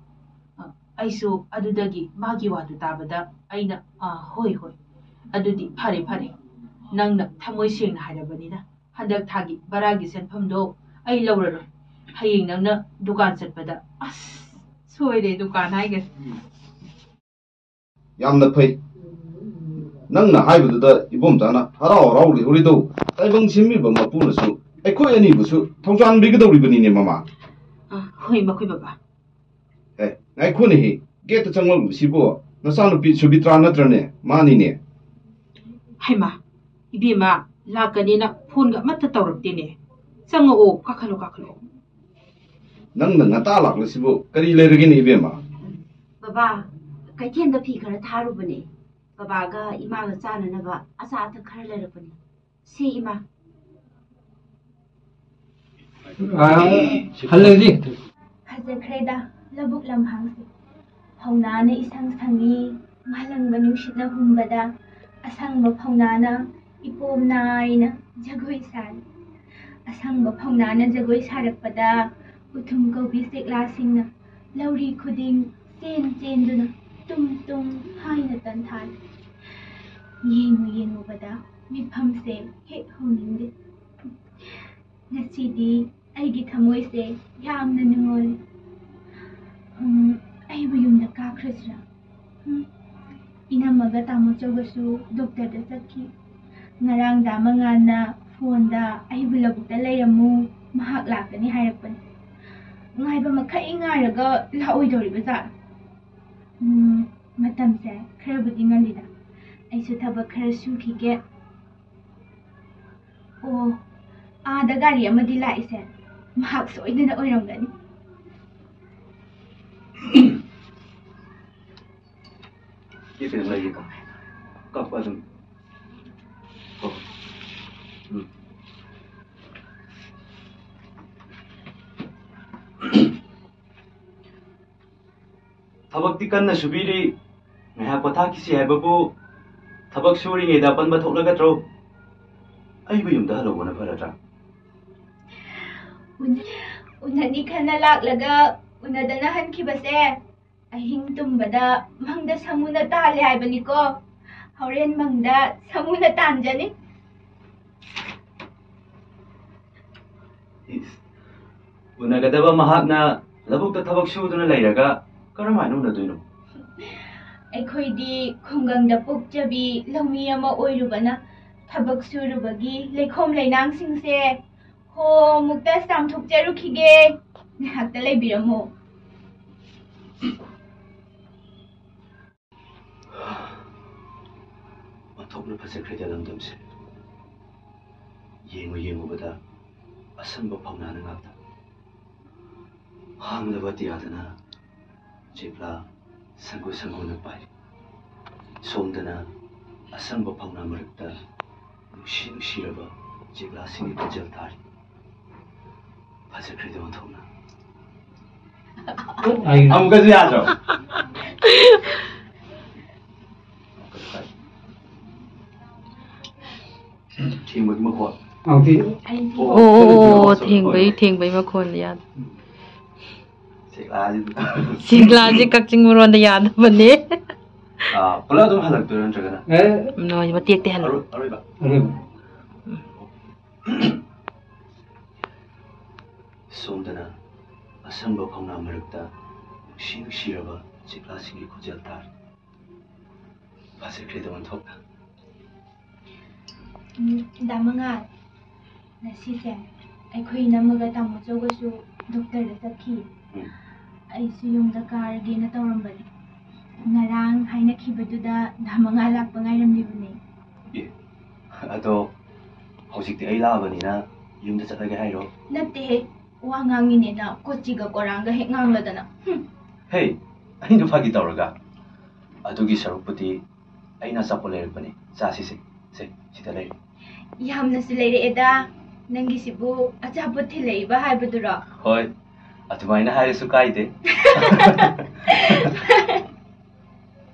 ꯑ, ꯑꯩꯁꯨ ꯑꯗꯨꯗꯒꯤ ꯃꯥꯒꯤ ꯋꯥꯗꯨ ꯇꯥꯕꯗ ꯑꯩꯅ, "ꯑ, ꯍꯣꯏ, ꯍꯣꯏ꯫ ꯑꯗꯨꯗꯤ ꯐꯔꯦ, ꯐꯔꯦ꯫ ꯅꯪꯅ ꯊꯃꯣꯏ ꯁꯦꯡꯅ ꯍꯥꯏꯔꯕꯅꯤꯅ ꯍꯟꯗꯛ ꯊꯥꯒꯤ ꯚꯔꯥꯒꯤ ꯁꯦꯟꯐꯝꯗꯣ ꯑꯩ ꯂꯧꯔꯔꯣꯏ꯫ ꯍꯌꯦꯡ ꯅꯪꯅ ꯗꯨꯀꯥꯟ ꯆꯠꯄꯗ," ꯑꯁ, ꯁꯣꯏꯔꯦ, ꯗꯨꯀꯥꯟ ꯍꯥꯏꯒꯅꯤ꯫ ꯌꯥꯝꯅ ꯐꯩ꯫ ꯅꯪꯅ ꯍꯥꯏꯕꯗꯨꯗ ꯏꯕꯣꯝꯆꯥꯅ ꯍꯔꯥꯎ ꯍꯔꯥꯎ ꯂꯩꯍꯧꯔꯤꯗꯣ꯫ ꯇꯥꯏꯕꯪ ꯁꯦꯝꯕꯤꯕ ꯃꯄꯨꯅꯁꯨ ꯑꯩꯈꯣꯏ ꯑꯅꯤꯕꯨꯁꯨ ꯊꯧꯖꯥꯟꯕꯤꯒꯗꯧꯔꯤꯕꯅꯤꯅꯦ, ꯃꯃꯥ꯫ ꯑ, ꯍꯣꯏ, ꯃꯈꯣꯏ ꯕꯕꯥ꯫ ꯑꯦ, ꯉꯥꯏꯈꯣꯅꯦꯍꯦ, ꯒꯦꯠꯇ ꯆꯪꯂꯛꯂꯤꯕꯁꯤꯕꯨ ꯅꯆꯥꯅꯨꯄꯤ ꯁꯨꯕꯤꯇ꯭ꯔꯥ ꯅꯠꯇ꯭ꯔꯅꯦ? ꯃꯥꯅꯤꯅꯦ꯫ ꯍꯩꯃꯥ, ꯏꯕꯦꯝꯃ, ꯂꯥꯛꯀꯅꯦꯅ ꯐꯣꯟꯒ ꯑꯃꯠꯇ ꯇꯧꯔꯛꯇꯦꯅꯦ꯫ ꯆꯪꯉꯛꯑꯣ, ꯀꯥꯈꯠꯂꯣ, ꯀꯥꯈꯠꯂꯣ꯫ ꯅꯪꯅ ꯉꯟꯇꯥ ꯂꯥꯛꯂꯤꯁꯤꯕꯨ ꯀꯔꯤ ꯂꯩꯔꯒꯦꯅꯦ, ꯏꯕꯦꯝꯃ? ꯕꯕꯥ, ꯀꯩꯊꯦꯜꯗ ꯐꯤ ꯈꯔ ꯊꯥꯔꯨꯕꯅꯦ꯫ ꯕꯕꯥꯒ ꯏꯃꯥꯒ ꯆꯥꯅꯅꯕ ꯑꯆꯥ ꯑꯊꯛ ꯈꯔ ꯂꯩꯔꯛꯄꯅꯦ꯫ ꯁꯤ ꯏꯃꯥ꯫ ꯑꯥ, ꯍꯜꯂꯁꯤ꯫ ꯐꯖꯈ꯭ꯔꯦꯗ ꯂꯧꯕꯨꯛ ꯂꯝꯍꯥꯡꯁꯦ꯫ ꯐꯧꯅꯥꯅ ꯏꯁꯪ ꯁꯪꯉꯤ, ꯃꯥꯂꯪꯕ ꯅꯨꯡꯁꯤꯠꯅ ꯍꯨꯝꯕꯗ ꯑꯁꯪꯕ ꯐꯧꯅꯥꯅ ꯏꯄꯣꯝ ꯅꯥꯏꯅ ꯖꯒꯣꯏ ꯁꯥꯔꯤ꯫ ꯑꯁꯪꯕ ꯐꯧꯅꯥꯅ ꯖꯒꯣꯏ ꯁꯥꯔꯛꯄꯗ ꯎꯊꯨꯝ ꯀꯧꯕꯤ ꯆꯦꯛꯂꯥꯁꯤꯡꯅ ꯂꯧꯔꯤ ꯈꯨꯗꯤꯡ ꯆꯦꯟ ꯆꯦꯟꯗꯨꯅ ꯇꯨꯝ ꯇꯨꯝ ꯍꯥꯏꯅ ꯇꯟꯊꯥꯔꯤ꯫ ꯌꯦꯡꯉꯨ ꯌꯦꯡꯉꯨꯕꯗ ꯃꯤꯠꯐꯝꯁꯦ ꯍꯦꯛ ꯍꯧꯅꯤꯡꯗꯦ꯫ ꯉꯁꯤꯗꯤ ꯑꯩꯒꯤ ꯊꯃꯣꯏꯁꯦ ꯌꯥꯝꯅ ꯅꯨꯡꯉꯥꯏ꯫ ꯎꯝ, ꯑꯩꯕꯨ ꯌꯨꯝꯗ ꯀꯥꯈ꯭ꯔꯁꯤꯔꯥ? ꯎꯝ, ꯏꯅꯝꯃꯒ ꯇꯥꯃꯣꯆꯧꯒꯁꯨ ꯗꯣꯛꯇꯔꯗ ꯆꯠꯈꯤ꯫ ꯉꯔꯥꯡꯗ ꯃꯉꯥꯟꯅ ꯐꯣꯟꯗ ꯑꯩꯕꯨ ꯂꯧꯕꯨꯛꯇ ꯂꯩꯔꯝꯃꯨ, ꯃꯍꯥꯛ ꯂꯥꯛꯀꯅꯤ ꯍꯥꯏꯔꯛꯄꯅꯤ꯫ ꯉꯥꯏꯕ ꯃꯈꯩ ꯉꯥꯏꯔꯒ ꯂꯥꯛꯑꯣꯏꯗꯧꯔꯤꯕ ꯖꯥꯠꯂ? ꯎꯝ, ꯃꯇꯝꯁꯦ ꯈꯔꯕꯨꯗꯤ ꯉꯜꯂꯤꯗ꯫ ꯑꯩꯁꯨ ꯊꯕꯛ ꯈꯔ ꯁꯨꯈꯤꯒꯦ꯫ ꯑꯣ, ꯑꯥꯗ ꯒꯥꯔꯤ ꯑꯃꯗꯤ ꯂꯥꯛꯏꯁꯦ꯫ ꯃꯍꯥꯛ ꯁꯣꯏꯗꯅ ꯑꯣꯏꯔꯝꯒꯅꯤ꯫ ꯀꯦ ꯀꯩꯅꯣ ꯂꯩꯒꯦꯀꯣ꯫ ꯀꯛꯄ ꯑꯗꯨꯝ꯫ ꯍꯣ꯫ ꯎꯝ꯫ ꯊꯕꯛꯇꯤ ꯀꯟꯅ ꯁꯨꯕꯤꯔꯤ꯫ ꯉꯥꯏꯍꯥꯛ ꯄꯣꯊꯥꯈꯤꯁꯤ ꯍꯥꯏꯕꯕꯨ ꯊꯕꯛ ꯁꯨꯔꯤꯉꯩꯗ ꯑꯄꯟꯕ ꯊꯣꯛꯂꯒꯗ꯭ꯔꯣ? ꯑꯩꯕꯨ ꯌꯨꯝꯗ ꯍꯜꯍꯧꯕꯅ ꯐꯔꯗ꯭ꯔꯥ? ꯎꯅ-, ꯎꯅꯅꯤ ꯈꯟꯅ ꯂꯥꯛꯂꯒ ꯎꯅꯗꯅ ꯍꯟꯈꯤꯕꯁꯦ ꯑꯍꯤꯡ ꯇꯨꯝꯕꯗ ꯃꯪꯗ ꯁꯃꯨꯅ ꯇꯥꯜꯂꯦ ꯍꯥꯏꯕꯅꯤꯀꯣ꯫ ꯍꯣꯔꯦꯟ ꯃꯪꯗ ꯁꯃꯨꯅ ꯇꯥꯟꯖꯅꯤ꯫ ꯏꯁ, ꯎꯅꯒꯗꯕ ꯃꯍꯥꯛꯅ ꯂꯧꯕꯨꯛꯇ ꯊꯕꯛ ꯁꯨꯗꯨꯅ ꯂꯩꯔꯒ ꯀꯔꯝꯍꯥꯏꯅ ꯎꯅꯗꯣꯏꯅꯣ? ꯑꯩꯈꯣꯏꯗꯤ ꯈꯨꯡꯒꯪꯗ ꯄꯣꯛꯆꯕꯤ ꯂꯧꯃꯤ ꯑꯃ ꯑꯣꯏꯔꯨꯕꯅ ꯊꯕꯛ ꯁꯨꯔꯨꯕꯒꯤ ꯂꯩꯈꯣꯝ ꯂꯩꯅꯥꯡꯁꯤꯡꯁꯦ ꯍꯣ ꯑꯃꯨꯛꯇ ꯆꯥꯝꯊꯣꯛꯆꯔꯨꯈꯤꯒꯦ꯫ ꯉꯥꯏꯍꯥꯛꯇ ꯂꯩꯕꯤꯔꯝꯃꯣ꯫ ꯑꯣꯟꯊꯣꯛꯅ ꯐꯖꯈ꯭ꯔꯦꯗ ꯂꯝꯗꯝꯁꯦ꯫ ꯌꯦꯡꯉꯨ ꯌꯦꯡꯉꯨꯕꯗ ꯑꯁꯪꯕ ꯐꯧꯅꯥꯅ ꯉꯥꯛꯇ꯫ ꯍꯥꯡꯂꯕ ꯑꯇꯤꯌꯥꯗꯅ ꯆꯦꯛꯂꯥ ꯁꯪꯒꯨ ꯁꯪꯒꯨꯅ ꯄꯥꯏꯔꯤ꯫ ꯁꯣꯝꯗꯅ ꯑꯁꯪꯕ ꯐꯧꯅꯥ ꯃꯔꯛꯇ ꯅꯨꯡꯁꯤ ꯅꯨꯡꯁꯤꯔꯕ ꯆꯦꯛꯂꯥꯁꯤꯡꯒꯤ ꯈꯣꯟꯖꯦꯜ ꯇꯥꯔꯤ꯫ ꯐꯖꯈ꯭ꯔꯦꯗ ꯑꯣꯟꯊꯣꯛꯅ꯫ ꯑꯩ ꯑꯃꯨꯛꯀꯁꯨ ꯌꯥꯗ꯭ꯔꯣ? ꯊꯦꯡꯕꯒꯤ ꯃꯈꯣꯜ꯫ ꯑꯧ, ꯊꯦꯡ-, ꯑꯩ ꯑꯣ, ꯑꯣ, ꯑꯣ, ꯊꯦꯡꯕꯩ, ꯊꯦꯡꯕꯩ ꯃꯈꯣꯟ ꯌꯥꯗꯦ꯫ ꯁꯦꯛꯂꯥꯁꯤ꯫ ꯁꯦꯛꯂꯥꯁꯤ ꯀꯛꯆꯤꯡ ꯃꯔꯣꯟꯗ ꯌꯥꯗꯕꯅꯦ꯫ ꯑꯥ, ꯄꯨꯂꯞ ꯑꯗꯨꯝ ꯍꯜꯂꯛꯇꯣꯏꯔꯣ ꯅꯠꯇ꯭ꯔꯒꯅ? ꯑꯦ꯫ ꯅꯣꯏ ꯃꯇꯦꯛꯇꯤ ꯍꯜꯂꯣ꯫ ꯑꯔꯣꯏ-, ꯑꯔꯣꯏꯕ? ꯑꯔꯣꯏꯕ꯫ ꯁꯣꯝꯗꯅ ꯑꯁꯪꯕ ꯐꯝꯅꯥ ꯃꯔꯛꯇ ꯅꯨꯡꯁꯤ ꯅꯨꯡꯁꯤꯔꯕ ꯁꯦꯛꯂꯥꯁꯤꯡꯒꯤ ꯈꯣꯟꯖꯦꯜ ꯇꯥꯔꯤ꯫ ꯐꯖꯈ꯭ꯔꯦꯗ ꯑꯣꯟꯊꯣꯛꯅ꯫ ꯎꯝ, ꯗꯥ ꯃꯉꯥꯜ, ꯉꯁꯤꯁꯦ ꯑꯩꯈꯣꯏ ꯏꯅꯝꯃꯒ ꯇꯥꯃꯣ ꯆꯧꯒꯁꯨ ꯗꯣꯛꯇꯔꯗ ꯆꯠꯈꯤ꯫ ꯎꯝ꯫ ꯑꯩꯁꯨ ꯌꯨꯝꯗ ꯀꯥꯔꯒꯦꯅ ꯇꯧꯔꯝꯕꯅꯤ꯫ ꯉꯔꯥꯡ ꯍꯥꯏꯅꯈꯤꯕꯗꯨꯗ ꯗꯥ ꯃꯉꯥꯜ ꯂꯥꯛꯄ ꯉꯥꯏꯔꯝꯂꯤꯕꯅꯤ꯫ ꯑꯦ, ꯑꯗꯣ ꯍꯧꯖꯤꯛꯇꯤ ꯑꯩ ꯂꯥꯛꯑꯕꯅꯤꯅ ꯌꯨꯝꯗ ꯆꯠꯂꯒꯦ ꯍꯥꯏꯔꯣ? ꯅꯠꯇꯦꯍꯦ, ꯋꯥ ꯉꯥꯡꯉꯤꯅꯦꯅ ꯀꯣꯆꯤꯒ ꯀꯣꯔꯥꯡꯒ ꯍꯦꯛ ꯉꯥꯡꯂꯗꯅ꯫ ꯍꯨꯝ꯫ ꯍꯦ, ꯑꯩꯅ ꯐꯥꯒꯤ ꯇꯧꯔꯒ꯫ ꯑꯗꯨꯒꯤ ꯁꯔꯨꯛꯄꯨꯗꯤ ꯑꯩꯅ ꯑꯆꯥꯄꯣꯠ ꯂꯩꯔꯛꯄꯅꯦ, ꯆꯥꯁꯤꯁꯦ꯫ ꯁꯦ, ꯁꯤꯗ ꯂꯩꯔꯦ꯫ ꯌꯥꯝꯅꯁꯨ ꯂꯩꯔꯛꯑꯦꯗ꯫ ꯅꯪꯒꯤꯁꯤꯕꯨ ꯑꯆꯥꯄꯣꯠ ꯊꯤꯜꯂꯛꯏꯕ ꯍꯥꯏꯕꯗꯨꯔꯣ? ꯍꯣꯏ, ꯑꯗꯨꯃꯥꯏꯅ ꯍꯥꯏꯔꯁꯨ ꯀꯥꯏꯗꯦ꯫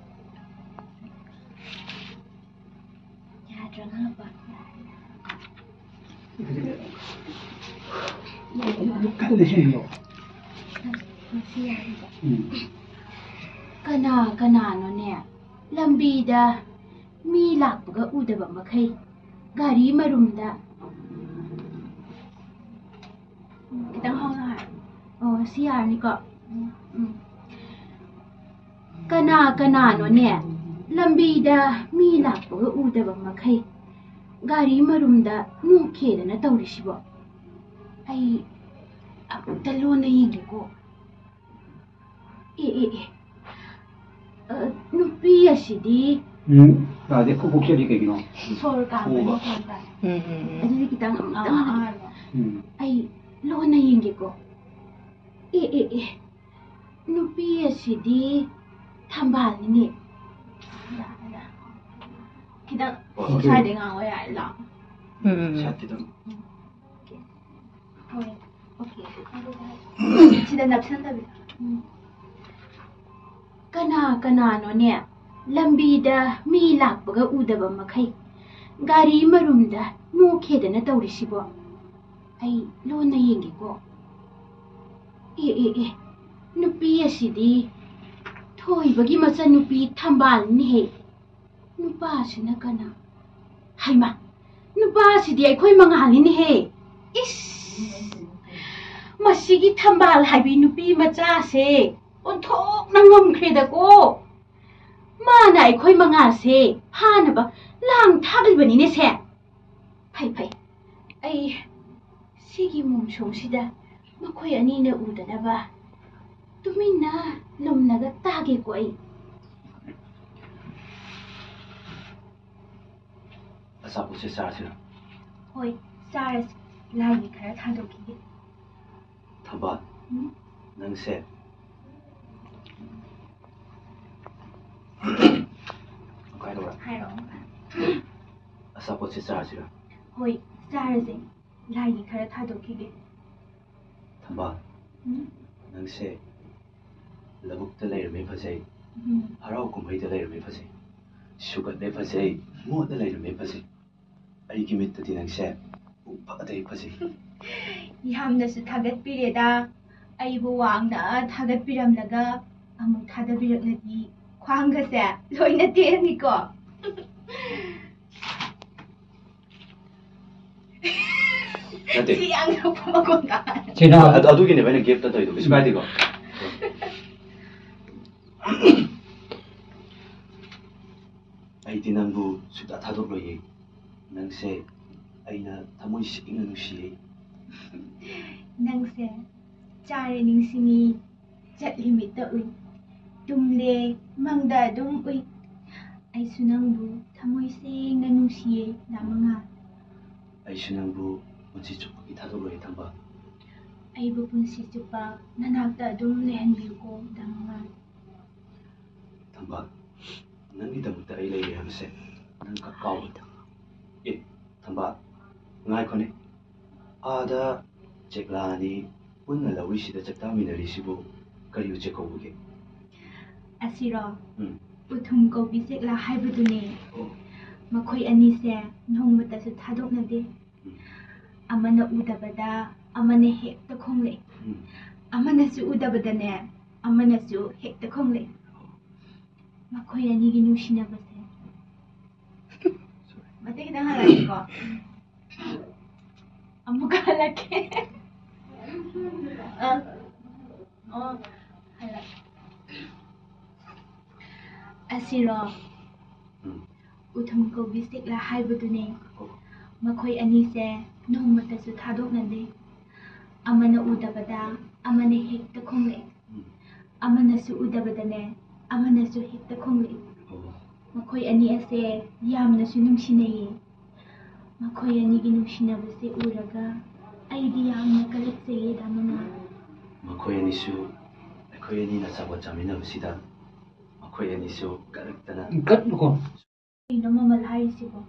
ꯌꯥꯗ꯭ꯔꯥ ꯉꯥꯡꯕ? ꯀꯟꯅ ꯁꯦꯝꯃꯣ꯫ ꯃꯁꯤ ꯌꯥꯔꯤꯕ? ꯎꯝ꯫ ꯀꯅꯥ ꯀꯅꯥꯅꯣꯅꯦ ꯂꯝꯕꯤꯗ ꯃꯤ ꯂꯥꯛꯄꯒ ꯎꯗꯕ ꯃꯈꯩ ꯒꯥꯔꯤ ꯃꯔꯨꯝꯗ ꯈꯤꯇꯪ ꯍꯧꯅ ꯍꯥꯏ꯫ ꯑꯣ, ꯁꯤ ꯌꯥꯔꯅꯤꯀꯣ? ꯎꯝ꯫ ꯀꯅꯥ ꯀꯅꯥꯅꯣꯅꯦ ꯂꯝꯕꯤꯗ ꯃꯤ ꯂꯥꯛꯄꯒ ꯎꯗꯕ ꯃꯈꯩ ꯒꯥꯔꯤ ꯃꯔꯨꯝꯗ ꯅꯣꯛꯈꯦꯗꯅ ꯇꯧꯔꯤꯁꯤꯕꯣ? ꯑꯩ ꯑꯃꯨꯛꯇ ꯂꯣꯟꯅ ꯌꯦꯡꯒꯦꯀꯣ꯫ ꯑꯦ, ꯑꯦ, ꯑꯦ꯫ ꯑ, ꯅꯨꯄꯤ ꯑꯁꯤꯗꯤ ꯎꯝ, ꯇꯥꯗꯦ꯫ ꯈꯨ ꯄꯣꯛꯆꯔꯤ ꯀꯩꯒꯤꯅꯣ? ꯁꯣꯔ ꯀꯥꯝꯕ ꯈꯨꯕ꯫ ꯃꯈꯣꯟ ꯇꯥꯏ꯫ ꯎꯝ, ꯎꯝ, ꯎꯝ꯫ ꯑꯗꯨꯗꯤ ꯈꯤꯇꯪ ꯑꯃꯨꯛꯇꯪ ꯑꯥ, ꯑꯥ, ꯑꯥ꯫ ꯎꯝ꯫ ꯑꯩ ꯂꯣꯟꯅ ꯌꯦꯡꯒꯦꯀꯣ꯫ ꯑꯦ, ꯑꯦ, ꯑꯦ꯫ ꯅꯨꯄꯤ ꯑꯁꯤꯗꯤ ꯊꯝꯕꯥꯜꯅꯤꯅꯦ꯫ ꯈꯤꯇꯪ ꯑꯣ, ꯁ꯭ꯋꯥꯏꯗꯩ ꯉꯥꯡꯉꯣ ꯌꯥꯔꯦ, ꯂꯥꯎ꯫ ꯎꯝ, ꯎꯝ, ꯎꯝ꯫ ꯁꯠ ꯈꯤꯇꯪ꯫ ꯍꯣꯏ, ꯑꯣꯀꯦ꯫ ꯁꯤꯗ ꯅꯞꯁꯟꯗꯕꯤꯗ꯫ ꯎꯝ꯫ ꯀꯅꯥ ꯀꯅꯥꯅꯣꯅꯦ ꯂꯝꯕꯤꯗ ꯃꯤ ꯂꯥꯛꯄꯒ ꯎꯗꯕ ꯃꯈꯩ ꯒꯥꯔꯤ ꯃꯔꯨꯝꯗ ꯅꯣꯛꯈꯦꯗꯅ ꯇꯧꯔꯤꯁꯤꯕꯣ? ꯑꯩ ꯂꯣꯟꯅ ꯌꯦꯡꯒꯦꯀꯣ꯫ ꯑꯦ, ꯑꯦ, ꯑꯦ, ꯅꯨꯄꯤ ꯑꯁꯤꯗꯤ ꯊꯣꯏꯕꯒꯤ ꯃꯆꯟꯅꯨꯄꯤ ꯊꯝꯕꯥꯜꯅꯤꯍꯦ꯫ ꯅꯨꯄꯥꯁꯤꯅ ꯀꯅꯥ? ꯍꯩꯃꯥ, ꯅꯨꯄꯥꯁꯤꯗꯤ ꯑꯩꯈꯣꯏ ꯃꯉꯥꯜꯅꯤꯅꯦꯍꯦ꯫ ꯏꯁ! ꯃꯁꯤꯒꯤ ꯊꯝꯕꯥꯜ ꯍꯥꯏꯕꯤ ꯅꯨꯄꯤ ꯃꯆꯥꯁꯦ ꯑꯣꯟꯊꯣꯛꯅ ꯉꯝꯈ꯭ꯔꯦꯗꯀꯣ꯫ ꯃꯥꯅ ꯑꯩꯈꯣꯏ ꯃꯉꯥꯜꯁꯦ ꯐꯥꯅꯕ ꯂꯥꯡ ꯊꯥꯛꯂꯤꯕꯅꯤꯅꯦ ꯁꯦ꯫ ꯐꯩ, ꯐꯩ꯫ ꯑꯩ ꯁꯤꯒꯤ ꯃꯣꯡꯁꯣꯡꯁꯤꯗ ꯃꯈꯣꯏ ꯑꯅꯤꯅ ꯎꯗꯅꯕ ꯇꯨꯃꯤꯟꯅ ꯂꯨꯝꯅꯒ ꯇꯥꯒꯦꯀꯣ ꯑꯩ꯫ ꯑꯆꯥꯄꯣꯠꯁꯦ ꯆꯥꯔꯁꯤꯔ? ꯍꯣꯏ, ꯆꯥꯔꯁꯤ꯫ ꯂꯥꯏꯒꯤ ꯈꯔ ꯊꯥꯗꯣꯛꯈꯤꯒꯦ꯫ ꯊꯝꯕꯥꯜ, ꯎꯝ? ꯅꯪꯁꯦ ꯀꯥꯏꯗꯧꯔꯦ? ꯍꯥꯏꯔꯛꯑꯣ꯫ ꯑꯆꯥꯄꯣꯠꯁꯦ ꯆꯥꯔꯁꯤꯔ? ꯍꯣꯏ, ꯆꯥꯔꯁꯦ꯫ ꯂꯥꯏꯒꯤ ꯈꯔ ꯊꯥꯗꯣꯛꯈꯤꯒꯦ꯫ ꯊꯝꯕꯥꯜ, ꯎꯝ? ꯅꯪꯁꯦ ꯂꯧꯕꯨꯛꯇ ꯂꯩꯔꯝꯃꯦ ꯐꯖꯩ, ꯎꯝ꯫ ꯍꯔꯥꯎ ꯀꯨꯝꯍꯩꯗ ꯂꯩꯔꯝꯃꯦ ꯐꯖꯩ, ꯁꯨꯒꯠꯂꯦ ꯐꯖꯩ, ꯃꯣꯠꯅ ꯂꯩꯔꯝꯃꯦ ꯐꯖꯩ꯫ ꯑꯩꯒꯤ ꯃꯤꯠꯇꯗꯤ ꯅꯪꯁꯦ ꯎ ꯐꯗꯩ ꯐꯖꯩ꯫ ꯌꯥꯝꯅꯁꯨ ꯊꯥꯒꯠꯄꯤꯔꯦꯗ꯫ ꯑꯩꯕꯨ ꯋꯥꯡꯅ ꯊꯥꯒꯠꯄꯤꯔꯝꯂꯒ ꯑꯃꯨꯛ ꯊꯥꯗꯕꯤꯔꯛꯂꯗꯤ ꯈ꯭ꯋꯥꯡꯒꯁꯦ ꯂꯣꯏꯅ ꯇꯦꯛꯑꯅꯤꯀꯣ꯫ ꯅꯠꯇꯦ꯫ ꯁꯤ ꯌꯥꯝ ꯅꯣꯛꯄ ꯃꯈꯣꯟ ꯇꯥꯏ꯫ ꯁꯤꯅ ꯑꯗꯨ-, ꯑꯗꯨꯒꯤꯅꯦꯕ ꯑꯩꯅ ꯒꯦꯞꯇ ꯇꯧꯔꯤꯗꯣ꯫ ꯀꯩꯁꯨ ꯀꯥꯏꯗꯦꯀꯣ꯫ ꯑꯩꯗꯤ ꯅꯪꯕꯨ ꯁꯨꯛꯊꯥ ꯊꯥꯗꯣꯛꯂꯣꯏꯌꯦ꯫ ꯅꯪꯁꯦ ꯑꯩꯅ ꯊꯃꯣꯏ ꯁꯦꯡꯅ ꯅꯨꯡꯁꯤꯌꯦ꯫ ꯅꯪꯁꯦ ꯆꯥꯔꯦ ꯅꯤꯡꯁꯤꯡꯉꯤ, ꯆꯠꯂꯤ ꯃꯤꯠꯇ ꯎꯏ, ꯇꯨꯝꯂꯦ ꯃꯪꯗ ꯑꯗꯨꯝ ꯎꯏ꯫ ꯑꯩꯁꯨ ꯅꯪꯕꯨ ꯊꯃꯣꯏ ꯁꯦꯡꯅ ꯅꯨꯡꯁꯤꯌꯦ, ꯗꯥ ꯃꯉꯥꯜ꯫ ꯑꯩꯁꯨ ꯅꯪꯕꯨ ꯄꯨꯟꯁꯤ ꯆꯨꯞꯄꯒꯤ ꯊꯥꯗꯣꯛꯂꯣꯏ, ꯊꯝꯕꯥꯜ꯫ ꯑꯩꯕꯨ ꯄꯨꯟꯁꯤ ꯆꯨꯞꯄ ꯅꯅꯥꯛꯇ ꯑꯗꯨꯝ ꯂꯩꯍꯟꯕꯤꯌꯨꯀꯣ, ꯗꯥ ꯃꯉꯥꯜ꯫ ꯊꯝꯕꯥꯜ, ꯅꯪꯒꯤꯗꯃꯛꯇ ꯑꯩ ꯂꯩꯔꯦ ꯍꯥꯏꯕꯁꯦ ꯅꯪ ꯈꯛ ꯀꯥꯎꯔꯦ꯫ ꯑꯦ, ꯊꯝꯕꯥꯜ, ꯉꯥꯏꯈꯣꯅꯦ꯫ ꯑꯥꯗ ꯆꯦꯛꯂꯥ ꯑꯅꯤ ꯄꯨꯟꯅ ꯂꯧꯔꯤꯁꯤꯗ ꯆꯥꯛ ꯆꯥꯃꯤꯟꯅꯔꯤꯁꯤꯕꯨ ꯀꯔꯤ ꯎꯆꯦꯛ ꯀꯧꯕꯒꯦ? ꯑꯁꯤꯔꯣ? ꯎꯝ꯫ ꯎꯊꯨꯝ ꯀꯧꯕꯤ ꯆꯦꯛꯂꯥ ꯍꯥꯏꯕꯗꯨꯅꯦ꯫ ꯑꯣ꯫ ꯃꯈꯣꯏ ꯑꯅꯤꯁꯦ ꯅꯣꯡꯃꯇꯁꯨ ꯊꯥꯗꯣꯛꯅꯗꯦ꯫ ꯑꯃꯅ ꯎꯗꯕꯗ ꯑꯃꯅ ꯍꯦꯛꯇ ꯈꯣꯡꯂꯛꯏ꯫ ꯑꯃꯅꯁꯨ ꯎꯗꯕꯗꯅꯦ, ꯑꯃꯅꯁꯨ ꯍꯦꯛꯇ ꯈꯣꯡꯂꯛꯏ꯫ ꯃꯈꯣꯏ ꯑꯅꯤꯒꯤ ꯅꯨꯡꯁꯤꯅꯕꯁꯦ꯫ ꯃꯇꯦꯛ ꯈꯤꯇꯪ ꯍꯜꯂꯛꯀꯦꯀꯣ꯫ ꯑꯃꯨꯛꯀ ꯍꯜꯂꯛꯀꯦ꯫ ꯑ, ꯑꯣ, ꯍꯜꯂꯛ-, ꯑꯁꯤꯔꯣ? ꯎꯝ꯫ ꯎꯊꯨꯝ ꯀꯧꯕꯤ ꯁꯤꯛꯂꯥ ꯍꯥꯏꯕꯗꯨꯅꯦ꯫ ꯑꯣ꯫ ꯃꯈꯣꯏ ꯑꯅꯤꯁꯦ ꯅꯣꯡꯃꯇꯁꯨ ꯊꯥꯗꯣꯛꯅꯗꯦ꯫ ꯑꯃꯅ ꯎꯗꯕꯗ ꯑꯃꯅ ꯍꯦꯛꯇ ꯈꯣꯡꯂꯛꯏ꯫ ꯎꯝ꯫ ꯑꯃꯅꯁꯨ ꯎꯗꯕꯗꯅꯦ, ꯑꯃꯅꯁꯨ ꯍꯦꯛꯇ ꯈꯣꯡꯂꯛꯏ꯫ ꯑꯣ꯫ ꯃꯈꯣꯏ ꯑꯅꯤ ꯑꯁꯦ ꯌꯥꯝꯅꯁꯨ ꯅꯨꯡꯁꯤꯅꯩꯌꯦ꯫ ꯃꯈꯣꯏ ꯑꯅꯤꯒꯤ ꯅꯨꯡꯁꯤꯅꯕꯁꯦ ꯎꯔꯒ ꯑꯩꯗꯤ ꯌꯥꯝꯅ ꯀꯂꯛꯆꯩꯌꯦ, ꯗꯥ ꯃꯉꯥꯜ꯫ ꯃꯈꯣꯏ ꯑꯅꯤꯁꯨ, ꯑꯩꯈꯣꯏ ꯑꯅꯤꯅ ꯑꯆꯥꯄꯣꯠ ꯆꯥꯃꯤꯟꯅꯕꯁꯤꯗ ꯃꯈꯣꯏ ꯑꯅꯤꯁꯨ ꯀꯂꯛꯇꯅ ꯀꯠꯂꯨꯀꯣ꯫ ꯀꯩꯅꯣ ꯃꯃꯜ ꯍꯥꯏꯔꯤꯁꯤꯕꯣ?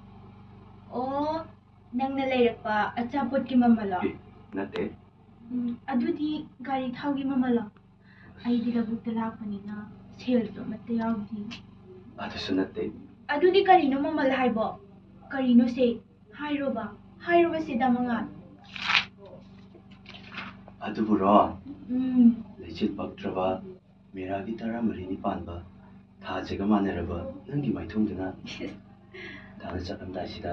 ꯑꯣ, ꯅꯪꯅ ꯂꯩꯔꯛꯄ ꯑꯆꯥꯄꯣꯠꯀꯤ ꯃꯃꯜꯂꯣ? ꯑꯦ, ꯅꯠꯇꯦ꯫ ꯎꯝ, ꯑꯗꯨꯗꯤ ꯒꯥꯔꯤ ꯊꯥꯎꯒꯤ ꯃꯃꯜꯂꯣ? ꯑꯩꯗꯤ ꯂꯧꯕꯨꯛꯇ ꯂꯥꯛꯄꯅꯤꯅ ꯁꯦꯜꯁꯨ ꯑꯃꯠꯇ ꯌꯥꯎꯗꯦ꯫ ꯑꯗꯨꯁꯨ ꯅꯠꯇꯦ꯫ ꯑꯗꯨꯗꯤ ꯀꯔꯤꯅꯣ ꯃꯃꯜ ꯍꯥꯏꯕꯣ? ꯀꯔꯤꯅꯣ ꯁꯦ? ꯍꯥꯏꯔꯣꯕ, ꯍꯥꯏꯔꯣꯕ ꯁꯦ, ꯗꯥ ꯃꯉꯥꯜ꯫ ꯑꯗꯨꯕꯨꯔꯣ? ꯎꯝ꯫ ꯂꯩꯆꯤꯜ ꯄꯛꯇ꯭ꯔꯕ ꯃꯦꯔꯥꯒꯤ ꯇꯔꯥꯃꯔꯤꯅꯤ ꯄꯥꯟꯕ ꯊꯥꯁꯤꯒ ꯃꯥꯟꯅꯔꯕ ꯅꯪꯒꯤ ꯃꯥꯏꯊꯣꯡꯗꯨꯅ ꯊꯥꯅ ꯆꯠꯂꯝꯗꯥꯏꯁꯤꯗ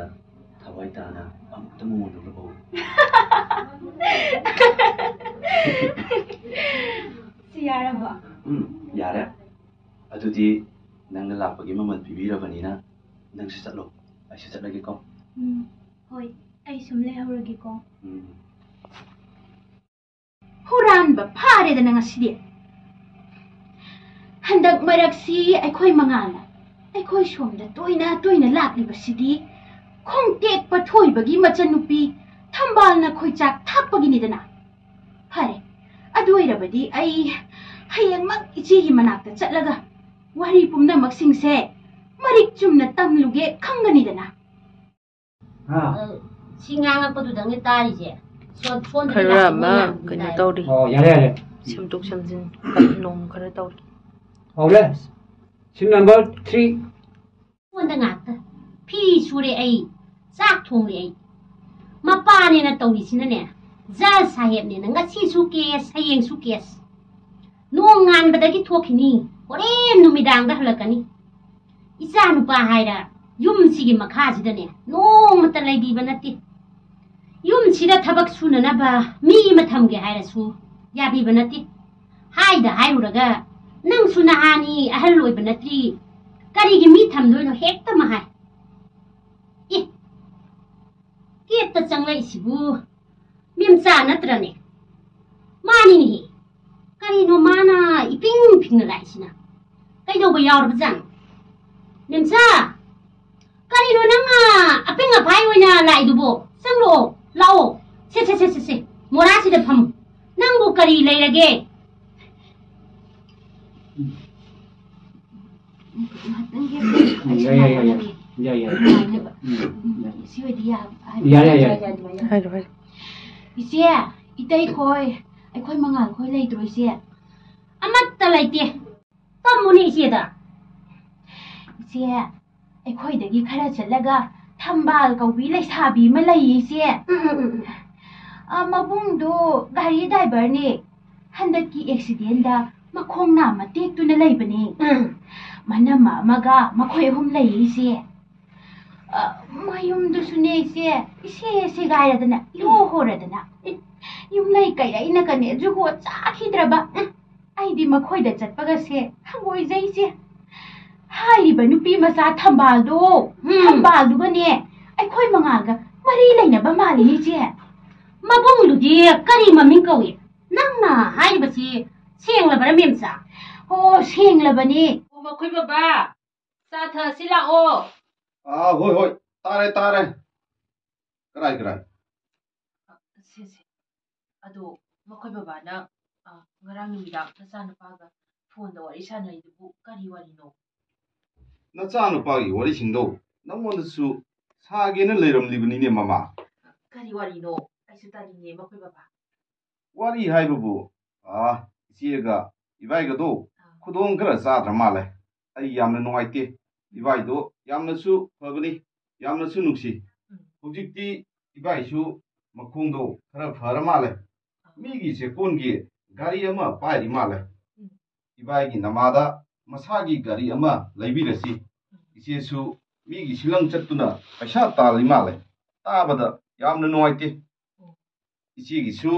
ꯊꯋꯥꯏ ꯇꯥꯅ ꯑꯃꯨꯛꯇ ꯃꯉꯣꯟꯗ ꯎꯠꯂꯛꯑꯣ꯫ ꯁꯤ ꯌꯥꯔꯕꯣ? ꯎꯝ, ꯌꯥꯔꯦ꯫ ꯑꯗꯨꯗꯤ ꯅꯪꯅ ꯂꯥꯛꯄꯒꯤ ꯃꯃꯜ ꯄꯤꯕꯤꯔꯕꯅꯤꯅ ꯅꯪꯁꯨ ꯆꯠꯂꯣ, ꯑꯩꯁꯨ ꯆꯠꯂꯒꯦꯀꯣ꯫ ꯎꯝ, ꯍꯣꯏ, ꯑꯩ ꯁꯨꯝ ꯂꯩꯍꯧꯔꯒꯦꯀꯣ꯫ ꯎꯝ꯫ ꯍꯨꯔꯥꯟꯕ ꯐꯥꯔꯦꯗꯅ ꯉꯁꯤꯗꯤ꯫ ꯍꯟꯗꯛ ꯃꯔꯛꯁꯤ ꯑꯩꯈꯣꯏ ꯃꯉꯥꯜꯅ ꯑꯩꯈꯣꯏ ꯁꯣꯝꯗ ꯇꯣꯏꯅ ꯇꯣꯏꯅ ꯂꯥꯛꯂꯤꯕꯁꯤꯗꯤ ꯈꯣꯡꯇꯦꯛꯄ ꯊꯣꯏꯕꯒꯤ ꯃꯆꯟꯅꯨꯄꯤ ꯊꯝꯕꯥꯜꯅ ꯈꯣꯏꯆꯥꯛ ꯊꯥꯛꯄꯒꯤꯅꯤꯗꯅ꯫ ꯐꯔꯦ, ꯑꯗꯨ ꯑꯣꯏꯔꯕꯗꯤ ꯑꯩ ꯍꯌꯦꯡꯃꯛ ꯏꯆꯦꯒꯤ ꯃꯅꯥꯛꯇ ꯆꯠꯂꯒ ꯋꯥꯔꯤ ꯄꯨꯝꯅꯃꯛꯁꯤꯡꯁꯦ ꯃꯔꯤꯛ ꯆꯨꯝꯅ ꯇꯝꯂꯨꯒꯦ ꯈꯪꯒꯅꯤꯗꯅ꯫ ꯍꯥ? ꯑ, ꯁꯤ ꯉꯥꯡꯉꯛꯄꯗꯨꯗꯪꯅꯦ ꯇꯥꯔꯤꯁꯦ꯫ ꯁꯣꯝ-, ꯁꯣꯝꯗꯗꯤ ꯈꯔ ꯂꯥꯛꯄ ꯑꯃ ꯃꯌꯥꯝꯗꯤ ꯀꯩꯅꯣ ꯇꯥꯏ꯫ ꯇꯧꯔꯤ꯫ ꯑꯣ, ꯌꯥꯔꯦ, ꯌꯥꯔꯦ꯫ ꯁꯦꯝꯗꯣꯛ ꯁꯦꯝꯖꯤꯟ ꯀꯠ ꯅꯣꯡ ꯈꯔ ꯇꯧꯔꯤ꯫ ꯍꯧꯔꯦ꯫ Scene number three꯫ ꯑꯩꯉꯣꯟꯗ ꯉꯥꯛꯇ꯫ ꯐꯤ ꯁꯨꯔꯦ ꯑꯩ, ꯆꯥꯛ ꯊꯣꯡꯂꯦ ꯑꯩ꯫ ꯃꯄꯥꯅꯦꯅ ꯇꯧꯔꯤꯁꯤꯅꯅꯦ, ꯖꯖ ꯁꯥꯍꯦꯕꯅꯦꯅ ꯉꯁꯤꯁꯨ ꯀꯦꯁ, ꯍꯌꯦꯡꯁꯨ ꯀꯦꯁ꯫ ꯅꯣꯡ ꯉꯥꯟꯕꯗꯒꯤ ꯊꯣꯛꯈꯤꯅꯤ, ꯍꯣꯔꯦꯟ ꯅꯨꯃꯤꯗꯥꯡꯗ ꯍꯜꯂꯛꯀꯅꯤ꯫ ꯏꯆꯥ ꯅꯨꯄꯥ ꯍꯥꯏꯔ ꯌꯨꯝꯁꯤꯒꯤ ꯃꯈꯥꯁꯤꯗꯅꯦ ꯅꯣꯡꯃꯇ ꯂꯩꯕꯤꯕ ꯅꯠꯇꯦ꯫ ꯌꯨꯝꯁꯤꯗ ꯊꯕꯛ ꯁꯨꯅꯅꯕ ꯃꯤ ꯑꯃ ꯊꯝꯒꯦ ꯍꯥꯏꯔꯁꯨ ꯌꯥꯕꯤꯕ ꯅꯠꯇꯦ꯫ ꯍꯥꯏꯗ ꯍꯥꯏꯔꯨꯔꯒ, "ꯅꯪꯁꯨ ꯅꯍꯥꯅꯤ, ꯑꯍꯜ ꯑꯣꯏꯕ ꯅꯠꯇ꯭ꯔꯤ, ꯀꯔꯤꯒꯤ ꯃꯤ ꯊꯝꯗꯣꯏꯅꯣ?" ꯍꯦꯛꯇ ꯃꯍꯥꯏ꯫ ꯑꯦ, ꯀꯦꯞꯇ ꯆꯪꯂꯛꯏꯁꯤꯕꯨ ꯃꯦꯝꯆꯥ ꯅꯠꯇ꯭ꯔꯅꯦ? ꯃꯥꯅꯤꯅꯦꯍꯦ꯫ ꯀꯔꯤꯅꯣ ꯃꯥꯅ ꯏꯄꯤꯡ ꯐꯤꯡꯅ ꯂꯥꯛꯏꯁꯤꯅ? ꯀꯩꯗꯧꯕ ꯌꯥꯎꯔꯕꯖꯥꯠꯅꯣ? ꯃꯦꯝꯆꯥ, ꯀꯔꯤꯅꯣ ꯅꯪꯅ ꯑꯄꯤꯡ ꯑꯄꯥꯏ ꯑꯣꯏꯅ ꯂꯥꯛꯏꯗꯨꯕꯣ? ꯆꯪꯂꯛꯑꯣ, ꯂꯥꯛꯑꯣ꯫ ꯁꯦ, ꯁꯦ, ꯁꯦ, ꯁꯦ, ꯁꯦ꯫ ꯃꯣꯔꯥꯁꯤꯗ ꯐꯝꯃꯨ꯫ ꯅꯪꯕꯨ ꯀꯔꯤ ꯂꯩꯔꯒꯦ? ꯉꯥꯏꯍꯥꯛꯇꯪ ꯒꯦꯞ ꯂꯩ꯫ ꯑꯩꯁꯨ ꯌꯥꯏ, ꯌꯥꯏ, ꯌꯥꯏ, ꯌꯥꯏ꯫ ꯉꯥꯏꯍꯥꯛꯇꯪ ꯌꯥꯏ, ꯌꯥꯏ꯫ ꯅꯨꯡꯉꯥꯏꯅꯕ꯫ ꯎꯝ, ꯎꯝ, ꯌꯥꯏ꯫ ꯁꯤ ꯑꯣꯏꯗꯤ ꯌꯥ-, ꯍꯥꯏꯕ ꯌꯥꯔꯦ, ꯌꯥꯔꯦ, ꯌꯥꯏ, ꯌꯥꯔꯦ꯫ ꯌꯥꯏ, ꯌꯥꯏ꯫ ꯍꯥꯏꯔꯣ, ꯍꯥꯏꯔꯣ꯫ ꯏꯆꯦ, ꯏꯇꯩꯈꯣꯏ, ꯑꯩꯈꯣꯏ ꯃꯉꯥꯜꯈꯣꯏ ꯂꯩꯇ꯭ꯔꯣ, ꯏꯆꯦ? ꯑꯃꯠꯇ ꯂꯩꯇꯦ꯫ ꯇꯝꯃꯨꯅꯦ ꯏꯆꯦꯗ꯫ ꯏꯆꯦ, ꯑꯩꯈꯣꯏꯗꯒꯤ ꯈꯔ ꯆꯠꯂꯒ ꯊꯝꯕꯥꯜ ꯀꯧꯕꯤ ꯂꯩꯁꯥꯕꯤ ꯑꯃ ꯂꯩꯌꯦ, ꯏꯆꯦ꯫ ꯎꯝ, ꯎꯝ, ꯎꯝ, ꯎꯝ꯫ ꯑ, ꯃꯕꯨꯡꯗꯣ ꯒꯥꯔꯤ ꯗ꯭ꯔꯥꯏꯚꯔꯅꯦ꯫ ꯍꯟꯗꯛꯀꯤ ꯑꯦꯛꯁꯤꯗꯦꯟꯗ ꯃꯈꯣꯡ ꯅꯥꯝꯃ ꯇꯦꯛꯇꯨꯅ ꯂꯩꯕꯅꯦ꯫ ꯎꯝ꯫ ꯃꯅꯝꯃ ꯑꯃꯒ ꯃꯈꯣꯏ ꯑꯍꯨꯝ ꯂꯩꯌꯦ, ꯏꯆꯦ꯫ ꯑ, ꯃꯌꯨꯝꯗꯨꯁꯨꯅꯦ, ꯏꯆꯦ, ꯏꯁꯦ ꯁꯦꯒꯥꯏꯔꯗꯅ, ꯏꯍꯣ ꯍꯣꯔꯗꯅ꯫ ꯌꯨꯝꯂꯩ ꯀꯩꯔꯩꯅꯒꯅꯦ ꯖꯨꯒꯣꯠ ꯆꯥꯈꯤꯗ꯭ꯔꯕ꯫ ꯑꯩꯗꯤ ꯃꯈꯣꯏꯗ ꯆꯠꯄꯒꯁꯦ ꯍꯪꯒꯣꯏꯖꯩ, ꯏꯆꯦ꯫ ꯍꯥꯏꯔꯤꯕ ꯅꯨꯄꯤ ꯃꯆꯥ ꯊꯝꯕꯥꯜꯗꯣ, ꯎꯝ꯫ ꯊꯝꯕꯥꯜꯗꯨꯒꯅꯦ ꯑꯩꯈꯣꯏ ꯃꯉꯥꯜꯒ ꯃꯔꯤ ꯂꯩꯅꯕ ꯃꯥꯜꯂꯤꯅꯦ, ꯏꯆꯦ꯫ ꯃꯕꯨꯡꯗꯨꯗꯤ ꯀꯔꯤ ꯃꯃꯤꯡ ꯀꯧꯏ? ꯅꯪꯅ ꯍꯥꯏꯔꯤꯕꯁꯤ ꯁꯦꯡꯂꯕꯔꯥ, ꯃꯦꯝꯆꯥ? ꯑꯣ, ꯁꯦꯡꯂꯕꯅꯤ꯫ ꯑꯣ, ꯃꯈꯣꯏ ꯕꯕꯥ, ꯆꯥ ꯊꯛꯑꯁꯤ ꯂꯥꯛꯑꯣ꯫ ꯑꯥ, ꯍꯣꯏ, ꯍꯣꯏ, ꯇꯥꯔꯦ, ꯇꯥꯔꯦ꯫ ꯀꯔꯥꯏ, ꯀꯔꯥꯏ? ꯑ, ꯁꯦ, ꯁꯦ꯫ ꯑꯗꯣ ꯃꯈꯣꯏ ꯕꯕꯥꯅ, ꯑ, ꯉꯔꯥꯡ ꯅꯨꯃꯤꯗꯥꯡ ꯅꯆꯥꯅꯨꯄꯥꯒ ꯐꯣꯟꯗ ꯋꯥꯔꯤ ꯁꯥꯟꯅꯔꯤꯗꯨꯕꯨ ꯀꯔꯤ ꯋꯥꯔꯤꯅꯣ? ꯅꯆꯥꯅꯨꯄꯥꯒꯤ ꯋꯥꯔꯤꯁꯤꯡꯗꯣ ꯅꯪꯉꯣꯟꯗꯁꯨ ꯁꯥꯒꯦꯅ ꯂꯩꯔꯝꯂꯤꯕꯅꯤꯅꯦ, ꯃꯃꯥ꯫ ꯀꯔꯤ ꯋꯥꯔꯤꯅꯣ? ꯑꯩꯁꯨ ꯇꯥꯅꯤꯡꯉꯦ, ꯃꯈꯣꯏ ꯕꯕꯥ꯫ ꯋꯥꯔꯤ ꯍꯥꯏꯕꯕꯨ, ꯑꯥ, ꯏꯆꯦꯒ ꯏꯕꯥꯏꯒꯗꯣ ꯑꯥ꯫ ꯈꯨꯗꯣꯡ ꯈꯔ ꯆꯥꯗ꯭ꯔ ꯃꯥꯜꯂꯦ꯫ ꯑꯩ ꯌꯥꯝꯅ ꯅꯨꯡꯉꯥꯏꯇꯦ꯫ ꯏꯕꯥꯏꯗꯣ ꯌꯥꯝꯅꯁꯨ ꯐꯕꯅꯤ, ꯌꯥꯝꯅꯁꯨ ꯅꯨꯡꯁꯤ꯫ ꯎꯝ꯫ ꯍꯧꯖꯤꯛꯇꯤ ꯏꯕꯥꯏꯁꯨ ꯃꯈꯣꯡꯗꯣ ꯈꯔ ꯐꯔ ꯃꯥꯜꯂꯦ꯫ ꯃꯤꯒꯤ ꯆꯦꯛꯀꯣꯟꯒꯤ ꯒꯥꯔꯤ ꯑꯃ ꯄꯥꯏꯔꯤ ꯃꯥꯜꯂꯦ꯫ ꯎꯝ꯫ ꯏꯕꯥꯏꯒꯤ ꯅꯃꯥꯗ ꯃꯁꯥꯒꯤ ꯒꯥꯔꯤ ꯑꯃ ꯂꯩꯕꯤꯔꯁꯤ꯫ ꯎꯝ꯫ ꯏꯆꯦꯁꯨ ꯃꯤꯒꯤ ꯁꯤꯂꯪ ꯆꯠꯇꯨꯅ ꯄꯩꯁꯥ ꯇꯥꯜꯂꯤ ꯃꯥꯜꯂꯦ꯫ ꯇꯥꯕꯗ ꯌꯥꯝꯅ ꯅꯨꯡꯉꯥꯏꯇꯦ꯫ ꯎꯝ꯫ ꯏꯆꯦꯒꯤꯁꯨ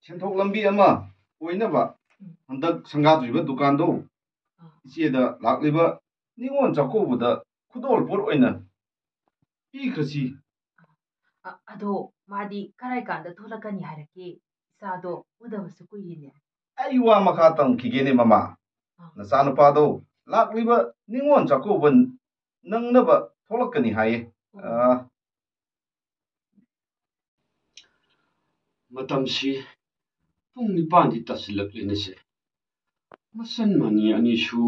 ꯁꯦꯟꯊꯣꯛ ꯂꯝꯕꯤ ꯑꯃ ꯑꯣꯏꯅꯕ ꯎꯝ꯫ ꯍꯟꯗꯛ ꯁꯪꯒꯥꯗ꯭ꯔꯤꯕ ꯗꯨꯀꯥꯟꯗꯣ ꯑꯥ꯫ ꯏꯆꯦꯗ ꯂꯥꯛꯂꯤꯕ ꯅꯤꯉꯣꯜ ꯆꯥꯛꯀꯧꯕꯗ ꯈꯨꯗꯣꯜ ꯄꯣꯠ ꯑꯣꯏꯅ ꯄꯤꯈ꯭ꯔꯁꯤ꯫ ꯑ-, ꯑꯗꯣ ꯃꯥꯗꯤ ꯀꯔꯥꯏ ꯀꯥꯟꯗ ꯊꯣꯛꯂꯛꯀꯅꯤ ꯍꯥꯏꯔꯛꯀꯦ? ꯏꯆꯥꯗꯣ ꯎꯗꯕꯁꯨ ꯀꯨꯏꯔꯦꯅꯦ꯫ ꯑꯩ ꯋꯥ ꯃꯈꯥ ꯇꯝꯈꯤꯒꯦꯅꯦ, ꯃꯃꯥ꯫ ꯑꯥ꯫ ꯅꯆꯥꯅꯨꯄꯥꯗꯣ ꯂꯥꯛꯂꯤꯕ ꯅꯤꯉꯣꯜ ꯆꯥꯛꯀꯧꯕ ꯅꯪꯅꯕ ꯊꯣꯛꯂꯛꯀꯅꯤ ꯍꯥꯏꯌꯦ꯫ ꯑꯣ꯫ ꯑꯥ꯫ ꯃꯇꯝꯁꯤ ꯄꯨꯡ ꯅꯤꯄꯥꯟꯗꯤ ꯇꯥꯁꯤꯜꯂꯛꯂꯦꯅꯦꯁꯦ꯫ ꯃꯆꯟ ꯃꯅꯤ ꯑꯅꯤꯁꯨ